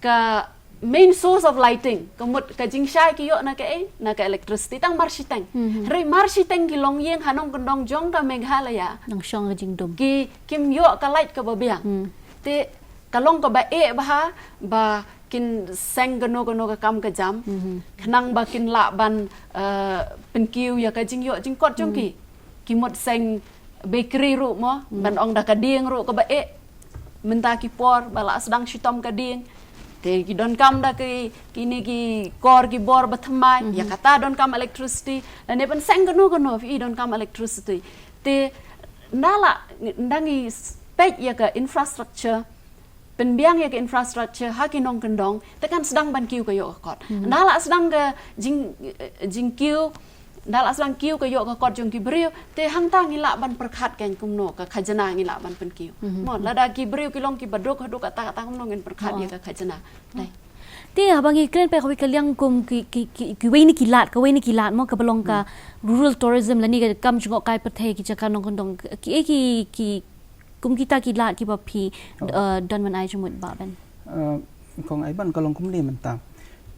ka main source of lighting, ka mut ka jingshai ki ïoh na kaei, na ka electricity, tang marshiteng. Hmm. Hynrei marshiteng ki longïing ha nongkyndong jong ka Meghalaya, nang shong ka jingdum, ki, kim ïoh ka light kaba biang. Hmm. Te ka long kaba eh bha ba kin seng kano kano ka kam ka jam. Hmm. Khnang ba kin lah ban, eh, pynkiew ïa ka jingïoh jingkot jong ki. Hmm. Ki mut seng bakery ruh, mo, ban ong da ka dieng ruh kaba eh. Mynta ki por ba la sdang shitom ka dieng, te ki donkam da ki, kine ki kor ki bor ba thymmai. Hmm. Ïa kata donkam electricity. Lane ban seng kano kano, phi, donkam electricity. Te ynda la, ynda ngi peit ïa ka infrastructure, pynbiang ïa ka infrastructure ha ki nongkyndong, te kan sdang ban kiew ka ïoh ka kot. Hmm. Ynda la sdang ka jing, jingkiew, ynda la sdang kiew ka ïoh ka kot jong ki briew, te hangta ngi lah ban pyrkhat kan kumno ka khajna ngi lah ban pynkiew. Hmm. Mo, lada ki briew ki long kiba duk haduh katta katta, kumno ngin pyrkhat ïa ka khajna. Dei. Te haba ngi kren peit kawei ka liang kum ki, ki, ki, kiwei na ki lad, kawei na ki lad, mo, kaba long ka rural tourism, lane ka kam jngohkai pyrthei, ki jaka nongkyndong, kiei ki, ki, kum kita ki lad kiba phi, eh, don ban ai jingmut, Bah Ben? Eh, kong Aiban, ka long kumne mynta.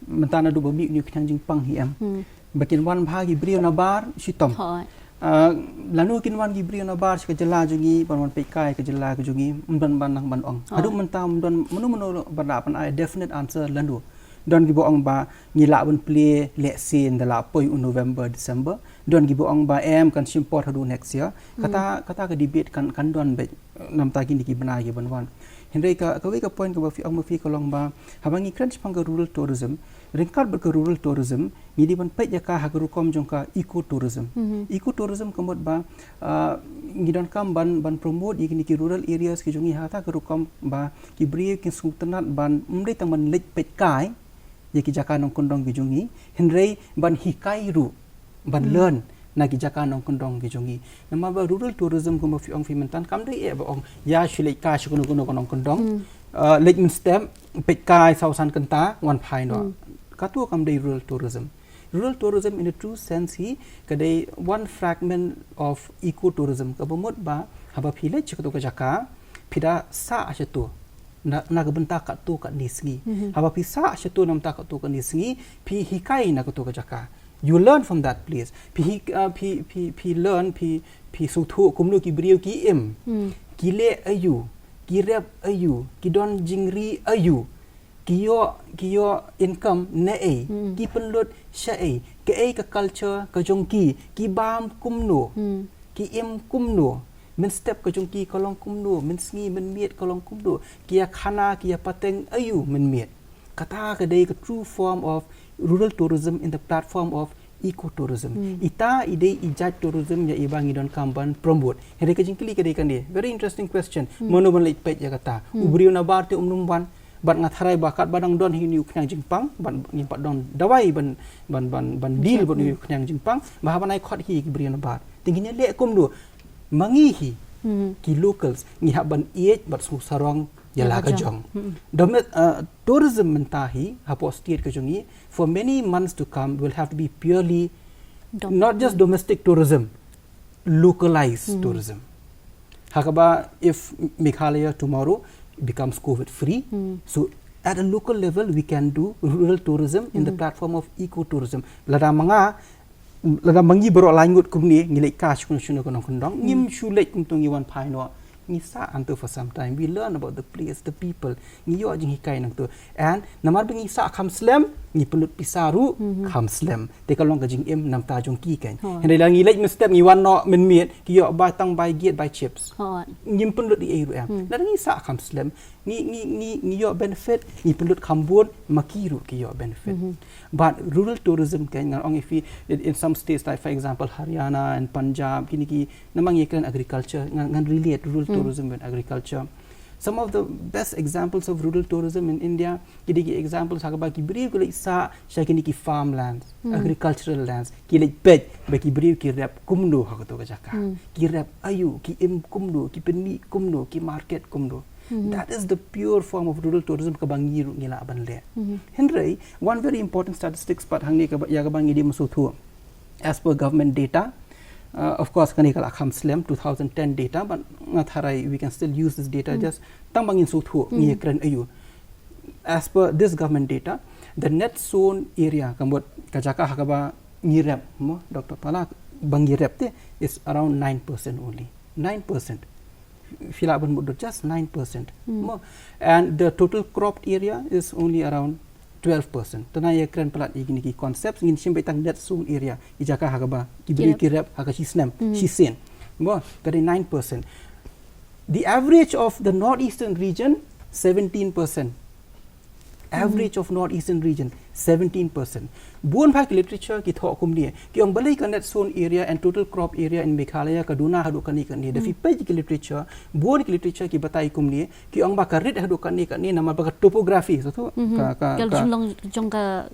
Mynta naduh ba mih une u khñiang jingpang hi, em. Hmm. Ba kin wan bha ki briew nabar shitom. Hooid. Eh, lano kin wan ki briew nabar sha ka jylla jong ngi, ban wan peitkai ka jylla ka jong ngi, ym don ban nang ban ong. Hooid. Haduh mynta ym don mano mano ba lah ban ai definite answer lano. Don kiba ong ba ngi lah ban plie lehse ynda la poi u November, December. Don kiba ong ba em, kan shim por haduh next year. Kata, kata ka debate kan, kan don beit namar kine ki bnai ki ban wan. Hynrei ka, kawei ka point kaba phi ong ma phi ka long ba haba ngi kren shaphang ka rural tourism, ryngkat bad ka rural tourism, ngi dei ban peit ïa ka ha ka rukom jong ka eco tourism. Mhm. Eco tourism ka mut ba, ah, ngi donkam ban, ban promote ïa kine ki rural areas ki jong ngi ha kata ka rukom ba ki briew kin sngewtynnat ban ym dei tang ban leit peitkai ïa ki jaka nongkyndong ki jong ngi, hynrei ban hikai ruh, ban learn na ki jaka nongkyndong ki jong ngi. Namar ba rural tourism kumba phi ong phi mynta kam dei eh ba ong ïa shu leit kai sha kano kano ka nongkyndong, ah, leit mynstep, peitkai saw san kynta, wan phai noh. Hmm. Kato kam dei rural tourism. Rural tourism in a true sense hi ka dei one fragment of eco tourism, kaba mut ba haba phi leit sha kato ka jaka, phi da sah shato na, na ka bynta katto katne sngi. Mhm. Haba phi sah shato na bynta katto katne sngi, phi hikai na kato ka jaka. You learn from that place. Phi hi-, ah, phi, phi, phi learn, phi, phi sngewthuh kumno ki briew ki im. Hmm. Ki leh aiu, ki rep aiu, ki don jingri aiu. Ki ïoh, ki ïoh income na ei, ki pynlut sha ei, ka ei ka culture ka jong ki, ki bam kumno, ki im kumno, mynstep ka jong ki ka long kumno, mynsngi mynmiet ka long kumno, ki ïa khana, ki ïa pateng aïu mynmiet. Kata ka dei ka true form of rural tourism in the platform of ecotourism. Ita i dei i jait tourism ïa iba ngi donkam ban promote. Hynrei ka jingkylli ka dei kane. Very interesting question. Mano ban leit peit ïa kata? U briew na bar te um nym wan. Bad nga tharai ba katba dang don hi une u khñiang jingpang, bad ngim pat don dawai ban, ban, ban, ban deal bad une u khñiang jingpang, ba haba nai khot hi ki briew na bar. Te ngin ïa leh kumno? Ma ngi hi, ki locals, ngi hap ban ïeit bad sngewsarong ïa la ka jong. Dome-, uh, tourism mynta hi, hapoh state ka jong ngi, for many months to come, will have to be purely not just domestic tourism, localized tourism. Ha kaba, if Meghalaya tomorrow becomes COVID free, so at a local level we can do rural tourism in the platform of ecotourism. Lada ma nga, lada ma ngi baroh lai ngut kumne, ngi leit ka shano shano ka nongkyndong, ngim shu leit kumto, ngi wan phai noh. Ngi sah hangto for some time. We learn about the place, the people. Ngi ïoh jinghikai nangto. And namar ba ngi sah kham slem, ngi pynlut pisa ruh kham slem. Te ka long ka jingim namar jong ki kein. Hynrei lada ngi leit mynstep, ngi wan noh mynmiet, ki ïoh bai tang bai giet bai chips. Ngim pynlut ei ei ruh em. Lada ngi sah kham slem, ngi, ngi, ngi, ngi ïoh benefit, ngi pynlut kham bun, ma ki ruh ki ïoh benefit. But rural tourism kein, ngan ong, if we, in, in some states, like for example Haryana and Punjab, kine ki, namar ngi kren agriculture, ngan, ngan relate rural tourism with agriculture. Some of the best examples of rural tourism in India, ki dei ki examples ha kaba ki briew ki leit sah sha kine ki farmlands, agricultural lands, ki leit peit ba ki briew ki rep kumno ha kato ka jaka. Ki rep aïu, ki im kumno, ki pynmih kumno, ki market kumno. That is the pure form of rural tourism kaba ngi ruh ngi lah ban leh. Hynrei one very important statistics pat hangne kaba, ïa kaba ngi dei ban sngewthuh. As per government data, uh, of course kane ka la kham slem, two thousand ten data, but nga tharai we can still use this data just tang ba ngin sngewthuh ngi kren aïu. As per this government data, the net sown area, ka mut ka jaka ha kaba ngi rep, mo, Doctor Pala, ba ngi rep te, is around nine percent only. Nine percent. Phi lah ban mutdur, just nine percent. Mo. And the total cropped area is only around twelve percent. Te ngan ïa kren palat ïa kine ki concepts, ngin shim beit tang net sown area, i jaka ha kaba ki briew ki rep ha ka shi snem, shi sien. Mo, ka dei nine percent. The average of the northeastern region, seventeen percent. Average of northeastern region, seventeen percent. Bun bha ki literature ki thoh kumne, ki ong balei ka net sown area and total crop area in Meghalaya ka duna haduh kane kane. Da phi peit ki literature, bun ki literature ki batai kumne, ki ong ba ka rit haduh kane kane namar ba ka topography, so tu, ka, ka, ka jinglong jong ka,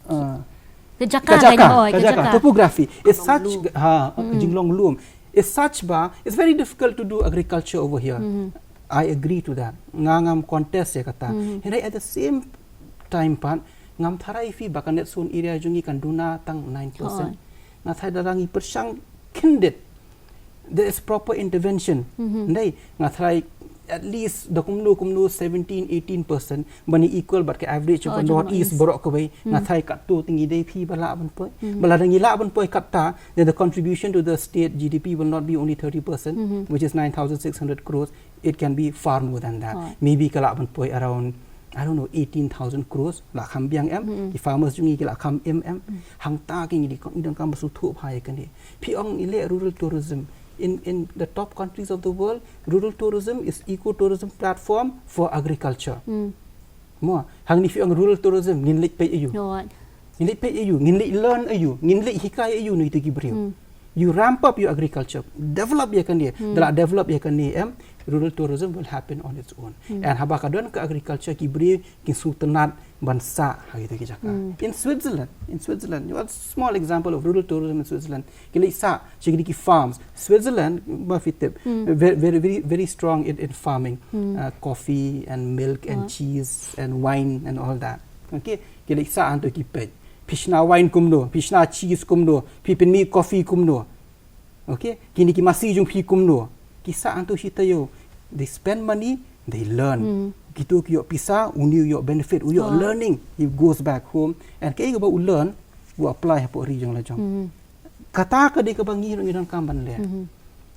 ah, ka jaka, ka jaka, ka jaka, topography is such, ha, ka jinglong lum is such ba it's very difficult to do agriculture over here. I agree to that. Nga ngam contest ïa kata. Hynrei at the same time pat, ngam tharai phi ba ka net sown area jong ngi kan duna tang nine percent. Nga tharai da ngi pyrshang khyndiat, there is proper intervention. Ndei, nga tharai at least da kumno kumno seventeen, eighteen percent, ban ïa equal bad ka average of the northeast baroh kawei. Nga tharai katto te ngi dei phi ba lah ban poi. Ba lada ngi lah ban poi katta, then the contribution to the state G D P will not be only thirty percent, which is nine thousand six hundred crores. It can be far more than that. Maybe ka lah ban poi around, I don't know, eighteen thousand crores, lah kham biang em, ki farmers jong ngi ki lah kham im em. Hangta ki ngi dei, ngi donkam ban sngewthuh bha ïa kane. Phi ong i leh rural tourism. In, in the top countries of the world, rural tourism is ecotourism platform for agriculture. Mo, hangne phi ong rural tourism, ngin leit peit aïu? Ngin leit peit aïu, ngin leit learn aïu, ngin leit hikai aïu na ito ki briew. You ramp up your agriculture, develop ïa kane, da la develop ïa kane em, rural tourism will happen on its own. And haba ka don ka agriculture ki briew kin sngewtynnat ban sah ha ito ki jaka. In Switzerland, in Switzerland, a small example of rural tourism in Switzerland, ki leit sah sha kine ki farms. Switzerland, ba phi tip, very, very, very, very strong in, in farming. Uh, coffee and milk and cheese and wine and all that. Okay, ki leit sah hangto ki peit. Phi shna wine kumno, phi shna cheese kumno, phi pynmih coffee kumno. Okay, kine ki masi jong phi kumno. Ki sah hangto shi taïew. They spend money, they learn. Kito ki ïoh pisa, une u ïoh benefit, u ïoh learning. He goes back home and kaei kaba u learn, u apply hapoh ri jong lajong. Kata ka dei kaba ngi ruh ngi donkam ban leh.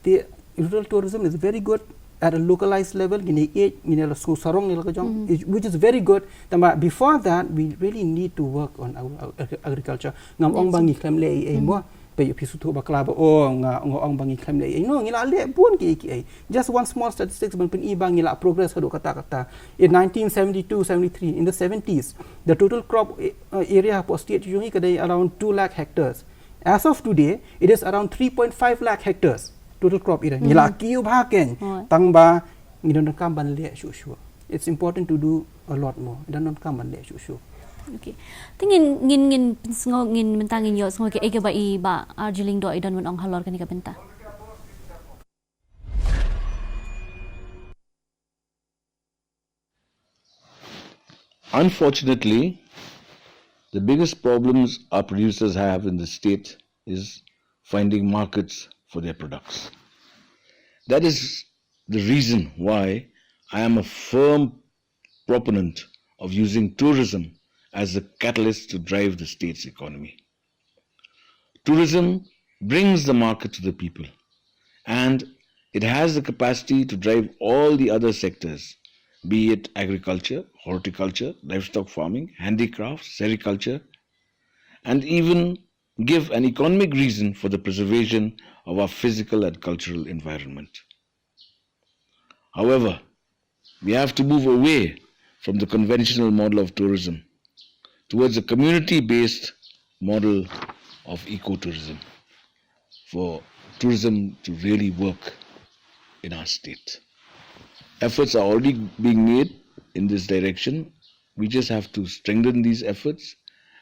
Te rural tourism is very good at a localized level, ngin ïa ïeit, ngin ïa la sngew sarong ïa la ka jong, which is very good. Tangba before that, we really need to work on our, our agri-, agriculture. Ngam ong ba ngi khlem leh ei ei mo. Phi, phi sngewthuh bakla ba, oh, nga, nga ong ba ngi khlem leh ei ei. No, ngi la leh bun kiei kiei. Just one small statistics ban pyni ba ngi la progress haduh katta katta. In nineteen seventy-two seventy-three, in the seventies, the total crop, uh, area hapoh state jong ngi ka dei around two lakh hectares. As of today, it is around three point five lakh hectares. Total crop area. Ngi la kiew bha kein. Tangba ngi donkam ban leh shuh shuh. It's important to do a lot more. Ngi donkam ban leh shuh shuh. Okay. Te ngin, ngin, ngin pynsngew, ngin mynta ngin ïohsngew kaei kaba i Bah Arjilingdor i don ban ong halor kane ka bynta. Unfortunately, the biggest problems our producers have in the state is finding markets for their products. That is the reason why I am a firm proponent of using tourism as a catalyst to drive the state's economy. Tourism brings the market to the people, and it has the capacity to drive all the other sectors, be it agriculture, horticulture, livestock farming, handicrafts, sericulture, and even give an economic reason for the preservation of our physical and cultural environment. However, we have to move away from the conventional model of tourism towards a community-based model of ecotourism for tourism to really work in our state. Efforts are already being made in this direction. We just have to strengthen these efforts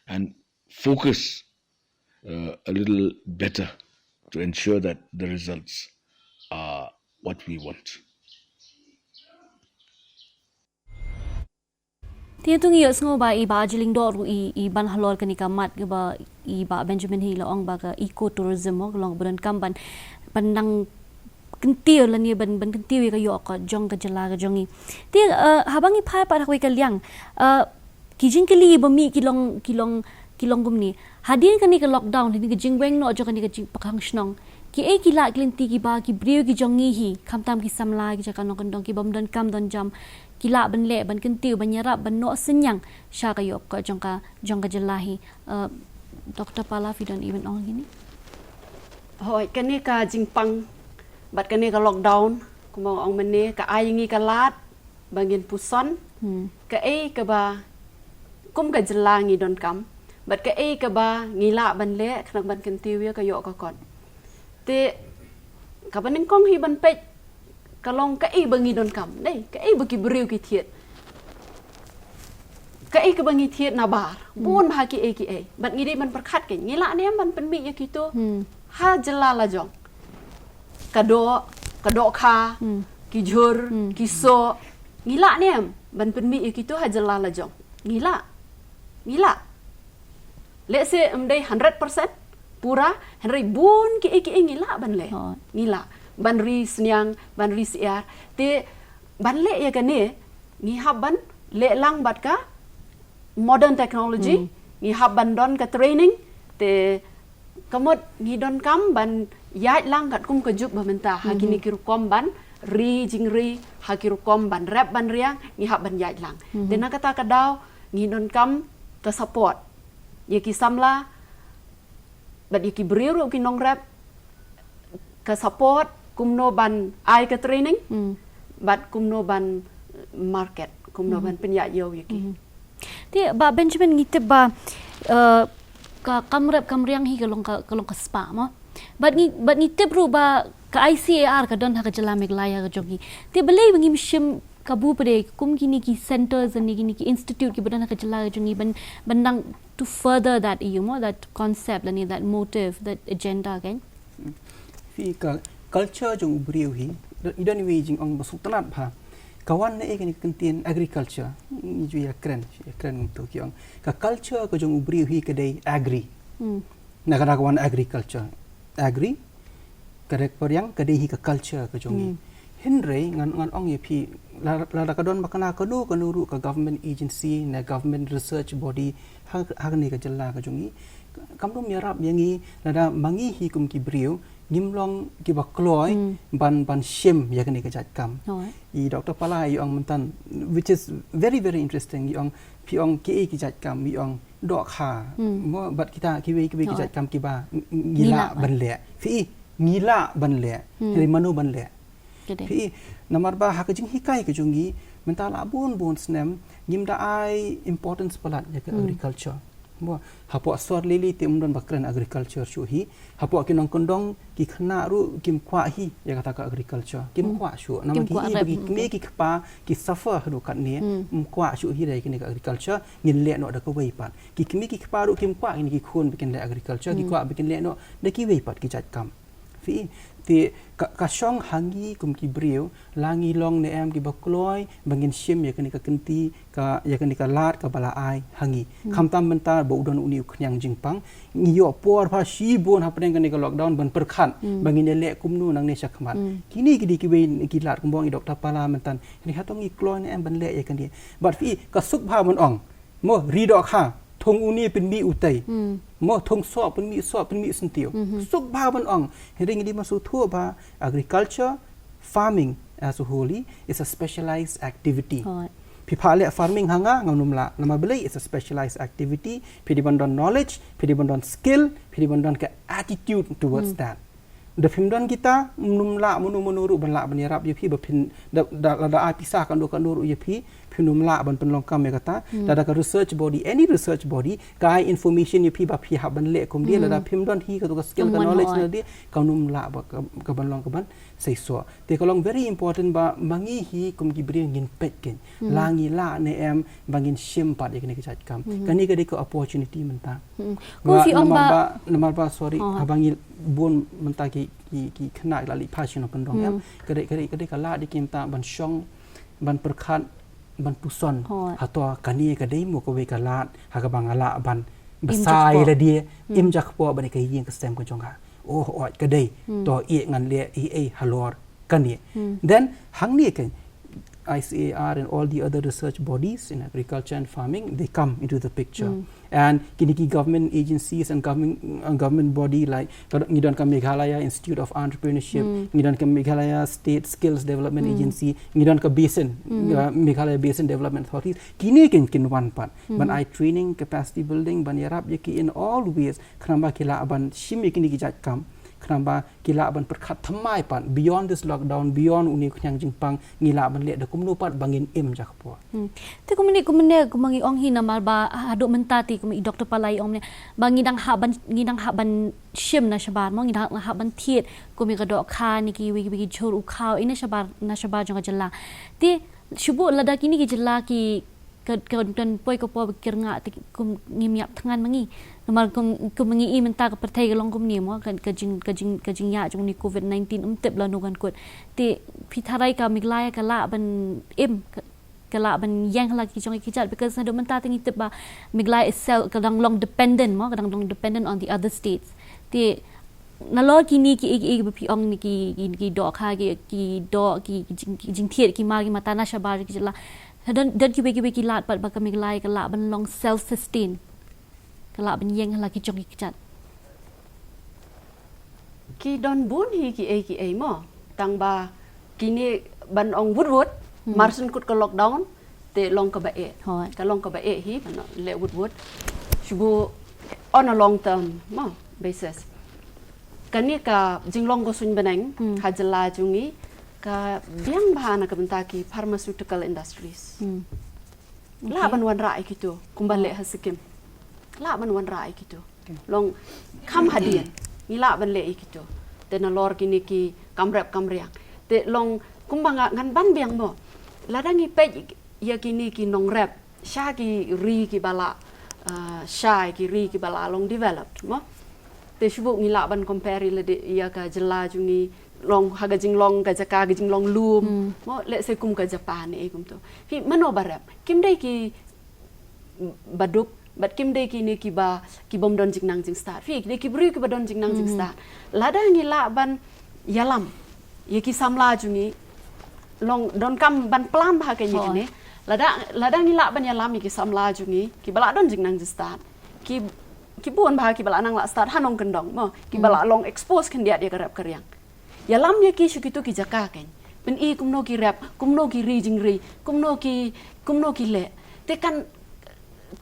and focus, uh, a little better to ensure that the results are what we want. Te ïa tu ngi ïohsngew ba i Bah Arjilingdor ruh i, i ban halor kane ka mat kaba i Bah Benjamin hi la ong ba ka ecotourism mo, ka long ba donkam ban, ban nang kyntiew lane ban, ban kyntiew ïa ka ïoh ka jong ka jylla ka jong ngi. Te, eh, haba ngi phai pat ha kawei ka liang, eh, ki jingkylli ba mih ki long, ki long, ki long kumne. Hadien kane ka lockdown, hadien ka jingweng noh jong kane ka jingpyrkhat shnong, kiei ki lad ki lynti kiba ki briew ki jong ngi hi, khamtam ki samla, ki jaka nongkyndong, kibym donkam don jam, ki lah ban leh, ban kyntiew, ban ïarap, ban noh synñiang sha ka ïoh ka jong ka, jong ka jylla hi. Eh, Doctor Pala, phi don i ban ong kine? Hooid, kane ka jingpang bad kane ka lockdown, kumba nga ong mynne, ka ai ngi ka lad ba ngin puson, hmm, kaei kaba kum ka jylla ngi donkam bad kaei kaba ngi lah ban leh khnang ban kyntiew ïa ka ïoh ka kot. Te kaba nyngkong hi ban peit ka long kaei ba ngi donkam, dei, kaei ba ki briew ki thied. Kaei kaba ngi thied nabar, hmm, bun bha kiei kiei. Bad ngi dei ban pyrkhat kein, ngi lah ne em ban pynmih ïa kito, hmm, ha jylla la jong. Ka doh, ka dohkha, hmm, ki jhur, hmm, ki soh. Ngi lah ne em ban pynmih ïa kito ha jylla la jong? Ngi lah. Ngi lah. Let's say ym dei hundred percent pura, hynrei bun kiei kiei ngi lah ban leh. Hooid. Ngi lah ban ri synñiang, ban ri syiar. Te ban leh ïa kane, ngi hap ban leh lang bad ka modern technology, hmm, ngi hap ban don ka training, te ka mut ngi donkam ban ïaid lang katkum ka juk ba mynta, ha, mhm, kine ki rukom ban ri jingri, ha ki rukom ban rep ban riang, ngi hap ban ïaid lang. Mhm. Te na kata ka daw ngi donkam ka support ïa ki samla bad ïa ki briew ruh ki nongrep, ka support kumno ban ai ka training, hmm, bad kumno ban market, kumno, mhm, ban pynïaid ïew ïa ki. Mhm. Te Bah Benjamin, ngi tip ba, eh, ka kam rep kam riang hi ka long ka, ka long ka spah mo. Bad ngi, bad ngi tip ruh ba ka I C A R ka don ha ka jylla Meghalaya ka jong ngi. Te balei ba ngim shim kabu pat de kum kine ki centers ne kine ki institute kiba don ha ka jylla ka jong ngi ban, ban nang to further that, you know, that concept, lane that motive, that agenda, kan? Hmm. Phi, ka culture jong u briew hi, i don iwei i jingong ba sngewtynnat bha. Ka wan na ei kane ka kyntien agriculture? Ngi ju ïa kren, ïa kren kumto, ki ong ka culture ka jong u briew hi ka dei agri. Hmm. Na ka da ka wan agriculture, agri, ka dei ka pyrshang, ka dei hi ka culture ka jong ngi. Hmm. Hynrei ngan, ngan ong ïa phi, la, lada ka don ba kane kano kano ruh ka government agency ne government research body ha, ha kane ka jylla ka jong ngi, kam dum ïarap ïa ngi lada ma ngi hi kum ki briew ngim long kiba kloi ban, ban shim ïa kane ka jait kam. I Doctor Pala i ong myntan, which is very, very interesting, i ong, phi ong kiei ki jait kam, i ong dohkha. Mo, bad kita kiwei kiwei ki jait kam kiba ngi lah ban leh. Phi i, ngi lah ban leh. Hynrei mano ban leh? Phi i, namar ba ha ka jinghikai ka jong ngi mynta la bun bun snem ngim da ai importance palat ïa ka agriculture. Mo, hapoh sor lili te ym don ba kren agriculture shuh hi. Hapoh ki nongkyndong ki khynnah ruh kim kwah hi ïa kata ka agriculture. Kim kwah shuh. Namar ki i ba ki kmie ki kpa ki suffer haduh katne, ym kwah shuh hi da ïa kane ka agriculture, ngin leh noh da kawei pat. Ki kmie ki kpa ruh kim kwah kine ki khun ba kin leh agriculture, ki kwah ba kin leh noh da kiwei pat ki jait kam. Phi i, te ka, ka shong ha ngi kum ki briew, la ngi long ne em kiba kloi ba ngin shim ïa kane ka kynti, ka, ïa kane ka lad kaba la ai ha ngi. Khamtam mynta ba u don une u khñiang jingpang, ngi ïoh por bha shibun hapdeng kane ka lockdown ban pyrkhat ba ngin ïaleh kumno nangne shakhmat. Kine ki dei kiwei ki lad kumba ong i Doctor Pala myntan. Hynrei hato ngi kloi ne em ban leh ïa kane? Bad phi i, ka suk bha ban ong, mo, ri dohkha, thung une pynmih utei. Mo, thung soh pynmih soh, pynmih syntiew. Suk bha ban ong. Hynrei ngi dei ban sngewthuh ba agriculture, farming as a whole is a specialized activity. Phi phah leh farming ha nga, ngam lah. Namar balei? It's a specialized activity. Phi dei ban don knowledge, phi dei ban don skill, phi dei ban don ka attitude towards that. Da phim don kita, ym lah mano mano ruh ban lah ban ïarap ïa phi, ba phin da, da, da ai pisa kano kano ruh ïa phi, phin ym lah ban pynlong kam ïa kata. Da, da ka research body, any research body, ka ai information ïa phi ba phi hap ban leh kumne, lada phim don hi kata ka skill, ka knowledge, lada kam ym lah ba ka, ka ban long ka ban seisoh. Te ka long very important ba ma ngi hi kum ki briew ngin peit kein la ngi lah ne em ba ngin shim pat ïa kane ka jait kam. Kane ka dei ka opportunity mynta. Ko phi ong ba, namar ba, sorry, haba ngi bun mynta ki, ki, ki khynnah la leit phai sha ki nongkyndong em. Ka dei, ka dei, ka dei ka lad ïa ki mynta ban shong, ban pyrkhat, ban puson. Hato kane ka dei mo kawei ka lad ha kaba nga lah ban bsa ïa lade, im jakpoh bad ka ïing ka sem ka jong nga. Oh, oi, ka dei. To ïa ngan leh ei ei halor kane. Then hangne ka I C A R and all the other research bodies in agriculture and farming, they come into the picture. And kine ki government agencies and government, uh, government body like, ngi don ka Meghalaya Institute of Entrepreneurship, ngi don ka Meghalaya State Skills Development Agency, ngi don ka Basin, uh, Meghalaya Basin Development Authority. Kine kin, kin wan pat ban ai training, capacity building, ban ïarap ïa ki in all ways, khnang ba ki lah ban shim ïa kine ki jait kam, khnang ba ki lah ban pyrkhat thymmai pat, beyond this lockdown, beyond une u khñiang jingpang, ngi lah ban leh da kumno pat ba ngin im jakpoh. Te kumne, kumne, kumba ngi ong hi namar ba haduh mynta te kumba i Doctor Pala i ong ne, ba ngi dang hap ban, ngi dang hap ban shim na shabar mo, ngi dang hap ban thied kum ïa ka dohkha ne kiwei kiwei ki jhur u khaw, ine shabar, na shabar jong ka jylla. Te shu buh lada kine ki jylla ki ka, ka don poi ka por ba ki rnga te kum ngim ïap thngan ma ngi. Namar kum, kum ngi i mynta ka pyrthei ka long kumne mo, ka, ka jing, ka jing, ka jingïaid jong une Covid nineteen ym tip lano kan kut. Te phi tharai ka Meghalaya ka lah ban im, ka, ka lah ban ïeng ha la ki jong ki jait, because haduh mynta te ngi tip ba Meghalaya itself ka dang long dependent mo, ka dang long dependent on the other states. Te nalor kine ki, ki, ki, ba phi ong ne ki, ki, ki dohkha, ki, ki doh, ki, ki jing, ki jingthied, ki mar, ki mata na shabar ki jylla. Don, don kiwei kiwei ki lad pat ba ka Meghalaya ka lah ban long self sustain. Ka lah ban ïeng ha la ki jong ki kjat. Ki don bun hi kiei kiei mo. Tang ba kine ban ong wut wut, mar shen kut ka lockdown, te long kaba eh. Ka long kaba eh hi, ban ong leh wut wut. Shu buh on a long term mo, basis. Kane ka jinglong ka suiñ bneng ha jylla jong ngi ka biang bha na ka bynta ki pharmaceutical industries. Lah ban wanrah ïa kito kumba leh ha Sikkim. Lah ban wanrah ïa kito. Long kham hadien ngi lah ban leh ïa kito. Te nalor kine ki kam rep kam riang. Te long kumba nga, ngan ban biang mo. Lada ngi peit ïa kine ki nongrep sha ki ri kiba la, ah, sha ki ri kiba la long developed mo. Te shu buh ngi lah ban compare ïa lade ïa ka jylla jong ngi long ha ka jinglong ka jaka ka jinglong lum mo, let's say kum ka Japan ne kumto. Phi mano ba rep? Kim dei ki ba duk, bad kim dei kine kiba, ki bym don jingnang jingstad. Phi dei ki briew kiba don jingnang jingstad. Lada ngi lah ban ïalam ïa ki samla jong ngi, long donkam ban plan bha kein ïa kine. Lada, lada ngi lah ban ïalam ïa ki samla jong ngi kiba lah don jingnang jingstad, ki ki bun bha kiba la nang la start ha nongkyndong mo, kiba la long expose khyndiat ïa ka rep ka riang. Ïalam ïa ki sha kito ki jaka kein. Pyni kumno ki rep, kumno ki ri jingri, kumno ki, kumno ki leh. Te kan,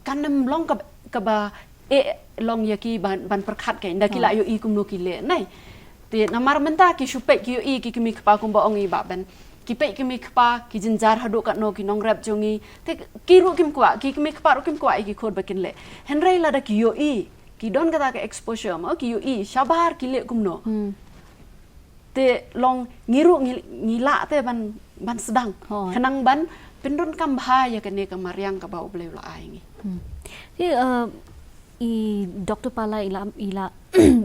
kan ym long ka, kaba eh long ïa ki ban, ban pyrkhat kein da ki la ïohi kumno ki leh. Nai. Te namar mynta ki shu peit ki ïohi ki kmie kpa kumba ong i Bah Ben. Ki peit ki kmie kpa ki jynjar haduh katno ki nongrep jong ngi. Te ki ruh kim kwah, ki kmie kpa ruh kim kwah ïa ki khun ba kin leh. Hynrei lada ki ïohi, ki don kata ka exposure mo, ki ïohi shabar ki leh kumno. Te long ngi ruh ngi, ngi lah te ban, ban sdang. Khnang ban pyndonkam bha ïa kane ka mariang kaba U Blei u la ai ngi. Te, uh, i Doctor Pala i la, i la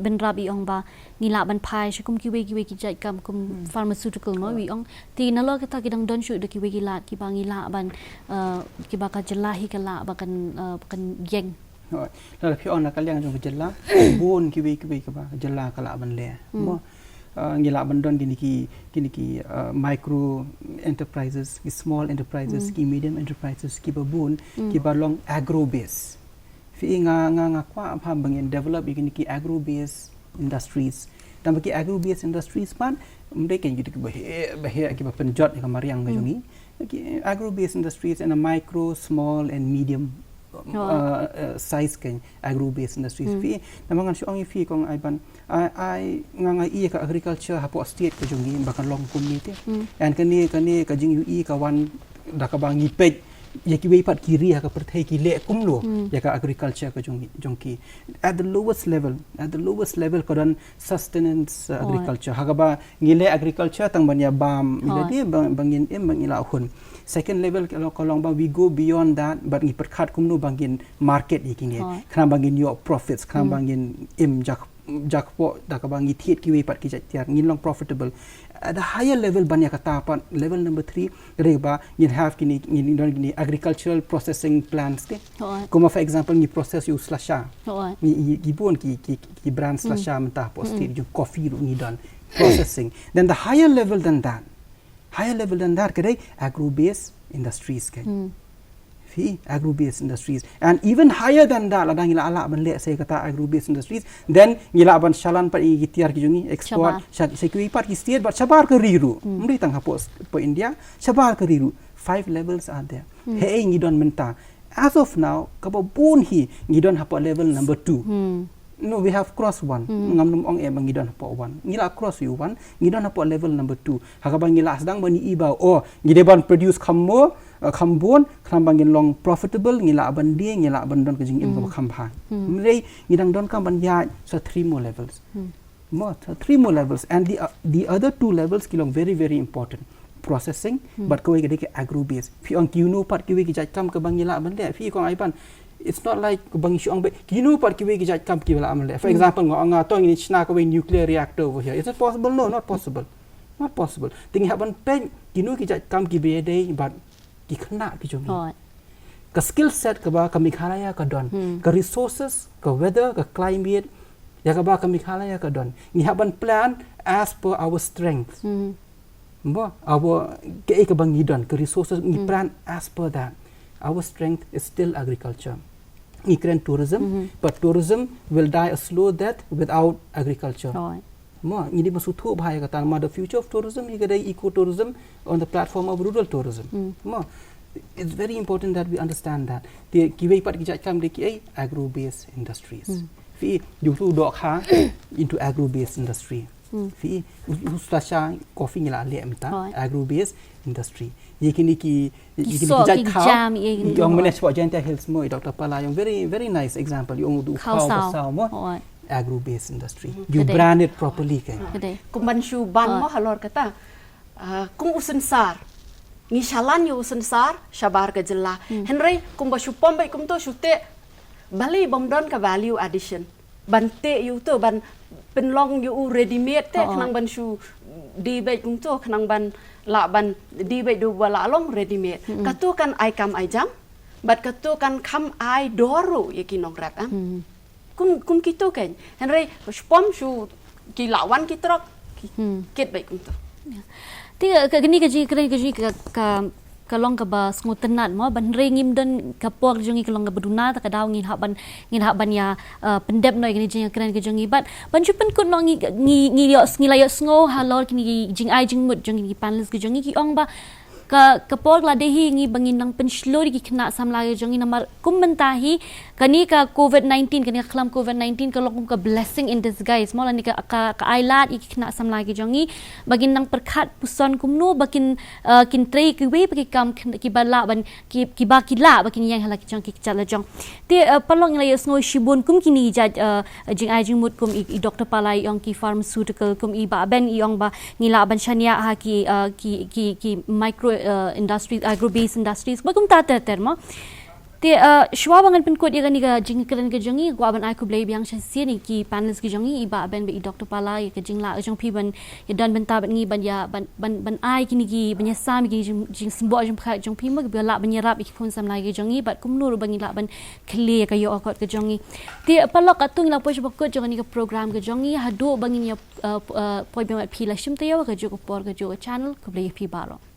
bynrap i ong ba ngi lah ban phai sha kum kiwei kiwei ki jait kam kum pharmaceutical mo, i ong. Te nalor kata ki dang don shuh da kiwei ki lad kiba ngi lah ban, uh, kiba ka jylla hi ka lah ba kan, uh, kan ïeng. Hooid. Lada phi ong na ka liang jong ka jylla, bun kiwei kiwei kaba ka jylla ka lah ban leh. Mo, uh, ngi lah ban don kine ki, kine ki, uh, micro enterprises, ki small enterprises, ki medium enterprises, kiba bun, kiba long agro base. Phi nga, nga, nga kwah bha ba ngin develop ïa kine ki agro base industries. Tang ba ki agro base industries pat, ym dei kein kito kiba heh, ba heh kiba pynjot ïa ka mariang ka jong ngi. Ki agro base industries and a micro, small and medium, uh, uh, size kein agro base industries. Phi, namar ngan shu ong ïa phi kong Ivan, ai, ai, nga, nga ïohi ïa ka agriculture hapoh state ka jong ngi ba kan long kumne te. And kane, kane ka jingïohi ka wan da kaba ngi peit ïa kiwei pat ki ri ha ka pyrthei ki leh kumno ïa ka agriculture ka jong, jong ki. At the lowest level, at the lowest level ka don sustenance, uh, agriculture. Ha kaba ngi leh agriculture tang ban ïa bam, ïa lade ba, ba ngin im, ba ngin lah hun. Second level ka long, ka long ba we go beyond that, bad ngi pyrkhat kumno ba ngin market ïa kine. Khnang ba ngin ïoh profits, khnang ba ngin im jak, jakpoh da kaba ngi thied kiwei pat ki jait tiar, ngin long profitable. At the higher level ban ïa kata pat, level number three, ka dei ba ngin have kine, ngin don kine agricultural processing plants te. Kumba for example ngi process ïa u slasha. Ngi, ngi, ngi bun ki, ki, ki brand slasha mynta hapoh state, ïa u coffee ruh ngi don. Processing. Then the higher level than that, higher level than that ka dei agro-based industries kein. Phi, agro-based industries. And even higher than that, lada ngi lah, lah ban leh sa ïa kata agro-based industries, then ngi lah ban shalan pat ïa ki tiar ki jong ngi, export, sha, sha kiwei pat ki state, bad shabar ka ri ruh. Ym dei tang hapoh, hapoh India, shabar ka ri ruh. Five levels are there. Hei ngi don mynta. As of now, kaba bun hi, ngi don hapoh level number two. No, we have crossed one. Ngam nym ong eh ba ngi don hapoh one. Ngi lah cross ïa u one, ngi don hapoh level number two. Ha kaba ngi lah sdang ban ïohi ba, oh, ngi dei ban produce kham mo, eh, kham bun, khnang ba ngin long profitable, ngi lah ban die, ngi lah ban don ka jingim kaba kham bha. Hynrei ngi dang donkam ban ïaid sa three more levels. Mo, th-, three more levels. And the, uh, the other two levels ki long very, very important. Processing, bad kawei ka dei ka agro-based. Phi ong kino pat kiwei ki jait kam kaba ngi lah ban leh. Phi kong Ivan, it's not like kaba ngi shu ong ba kino pat kiwei ki jait kam kiba lah ban leh. For example, nga ong nga to ngin shna kawei nuclear reactor over here. Is it possible? No, not possible. Not possible. Te ngi hap ban peit kino ki jait kam kiba ïadei bad ki khynnah ki jong ngi. Ka skill set kaba ka Meghalaya ka don, ka resources, ka weather, ka climate, ïa kaba ka Meghalaya ka don. Ngi hap ban plan as per our strength. Mo, our, kaei kaba ngi don, ka resources, ngi plan as per that. Our strength is still agriculture. Ngi kren tourism, but tourism will die a slow death without agriculture. Mo, ngi dei ban sngewthuh bha ïa kata, namar the future of tourism hi ka dei ecotourism on the platform of rural tourism. Mo, it's very important that we understand that. Te kiwei pat ki jait kam dei kiei, agro-based industries. Phi, ïa utu u dohkha into agro-based industry. Phi, u, u slasha coffee ngi lah leh mynta, agro-based industry. Ïa kine ki, ïa kine ki jait khaw, ïa ong mynne shapoh Jaintia Hills mo, i Doctor Pala i ong very, very nice example. I ong utu u khaw ba saw mo. Agro-based industry. You brand it properly kein. Kumban shu ban mo halor kata. Ah, kum u synsar. Ngi shalan ïa u synsar shabar ka jylla. Hynrei kumba shu pom beit kumto shu teh, balei bym don ka value addition. Ban teh ïa uto, ban pynlong ïa u ready made te, khnang ban shu die beit kumto, khnang ban lah ban die beit da uba lah long ready made. Kato kan ai kam ai jam, bad kato kan kham ai dor ruh ïa ki nongrep, em. Kum, kum kito kein. Hynrei shu pom shu ki lah wan ki trok, ki kit beit kumto. Te ka, kane ka jing, kane ka jing ka, ka ka long kaba sngewtynnat mo, ban hynrei ngim don, ka por jong ngi ka long kaba duna, ta ka daw ngin hap ban, ngin hap ban ïa, uh, pyndep noh ïa kane ka jingkren ka jong ngi. Bad ban shu pynkut noh, ngi, ngi, ngi ïoh, ngi la ïohsngew halor kine ki jingai jingmut jong kine ki panelist ka jong ngi, ki ong ba ka, ka por la dei hi ngi ba ngin nang pynshlur ïa ki khynnah samla ka jong ngi, namar kum mynta hi kane ka covid nineteen, kane ka khlam covid nineteen ka long kum ka blessing in disguise mo, lane ka, ka, ka ai lad ïa ki khynnah samla ka jong ngi ba ngin nang pyrkhat puson kumno ba kin, uh, kin trei kiwei pat ki kam kin, kiba lah ban, ki, kiba ki lah ba kin ïeng ha la ki jong ki kjat la jong. Te, uh, paralok, ngi la ïohsngew shibun kum kine ki jait, uh, jingai jingmut kum i, i Doctor Pala i ong ki pharmaceutical, kum i Bah Ben i ong ba ngi lah ban shaniah ha ki, uh, ki, ki, ki micro, uh, industries, agro based industries, ba kumta ter ter mo. Te, uh, shuwa ba ngan pynkut ïa kane ka jingkren ka jong ngi, kwah ban ai khublei biang shisien ïa ki panelist ka jong ngi, i Bah Ben bad i Doctor Pala, ïa ka jinglah ka jong phi ban ïa don bynta bad ngi ban ïa, ban, ban, ban ai kine ki, ban ïasam ïa kine ki jing, jingsymboh jingpyrkhat jong phi mo, kiba lah ban ïarap ïa ki khun samla ka jong ngi, bad kumno ruh ba ngi lah ban khlieh ïa ka ïoh akot ka jong ngi. Te paralok, katto ngi la poi sha ba kut jong kane ka program ka jong ngi, haduh ba ngin ïa, uh, uh, poi biang bad phi la shim taïew ha kajuh ka por, kajuh ka channel, khublei ïa phi baroh.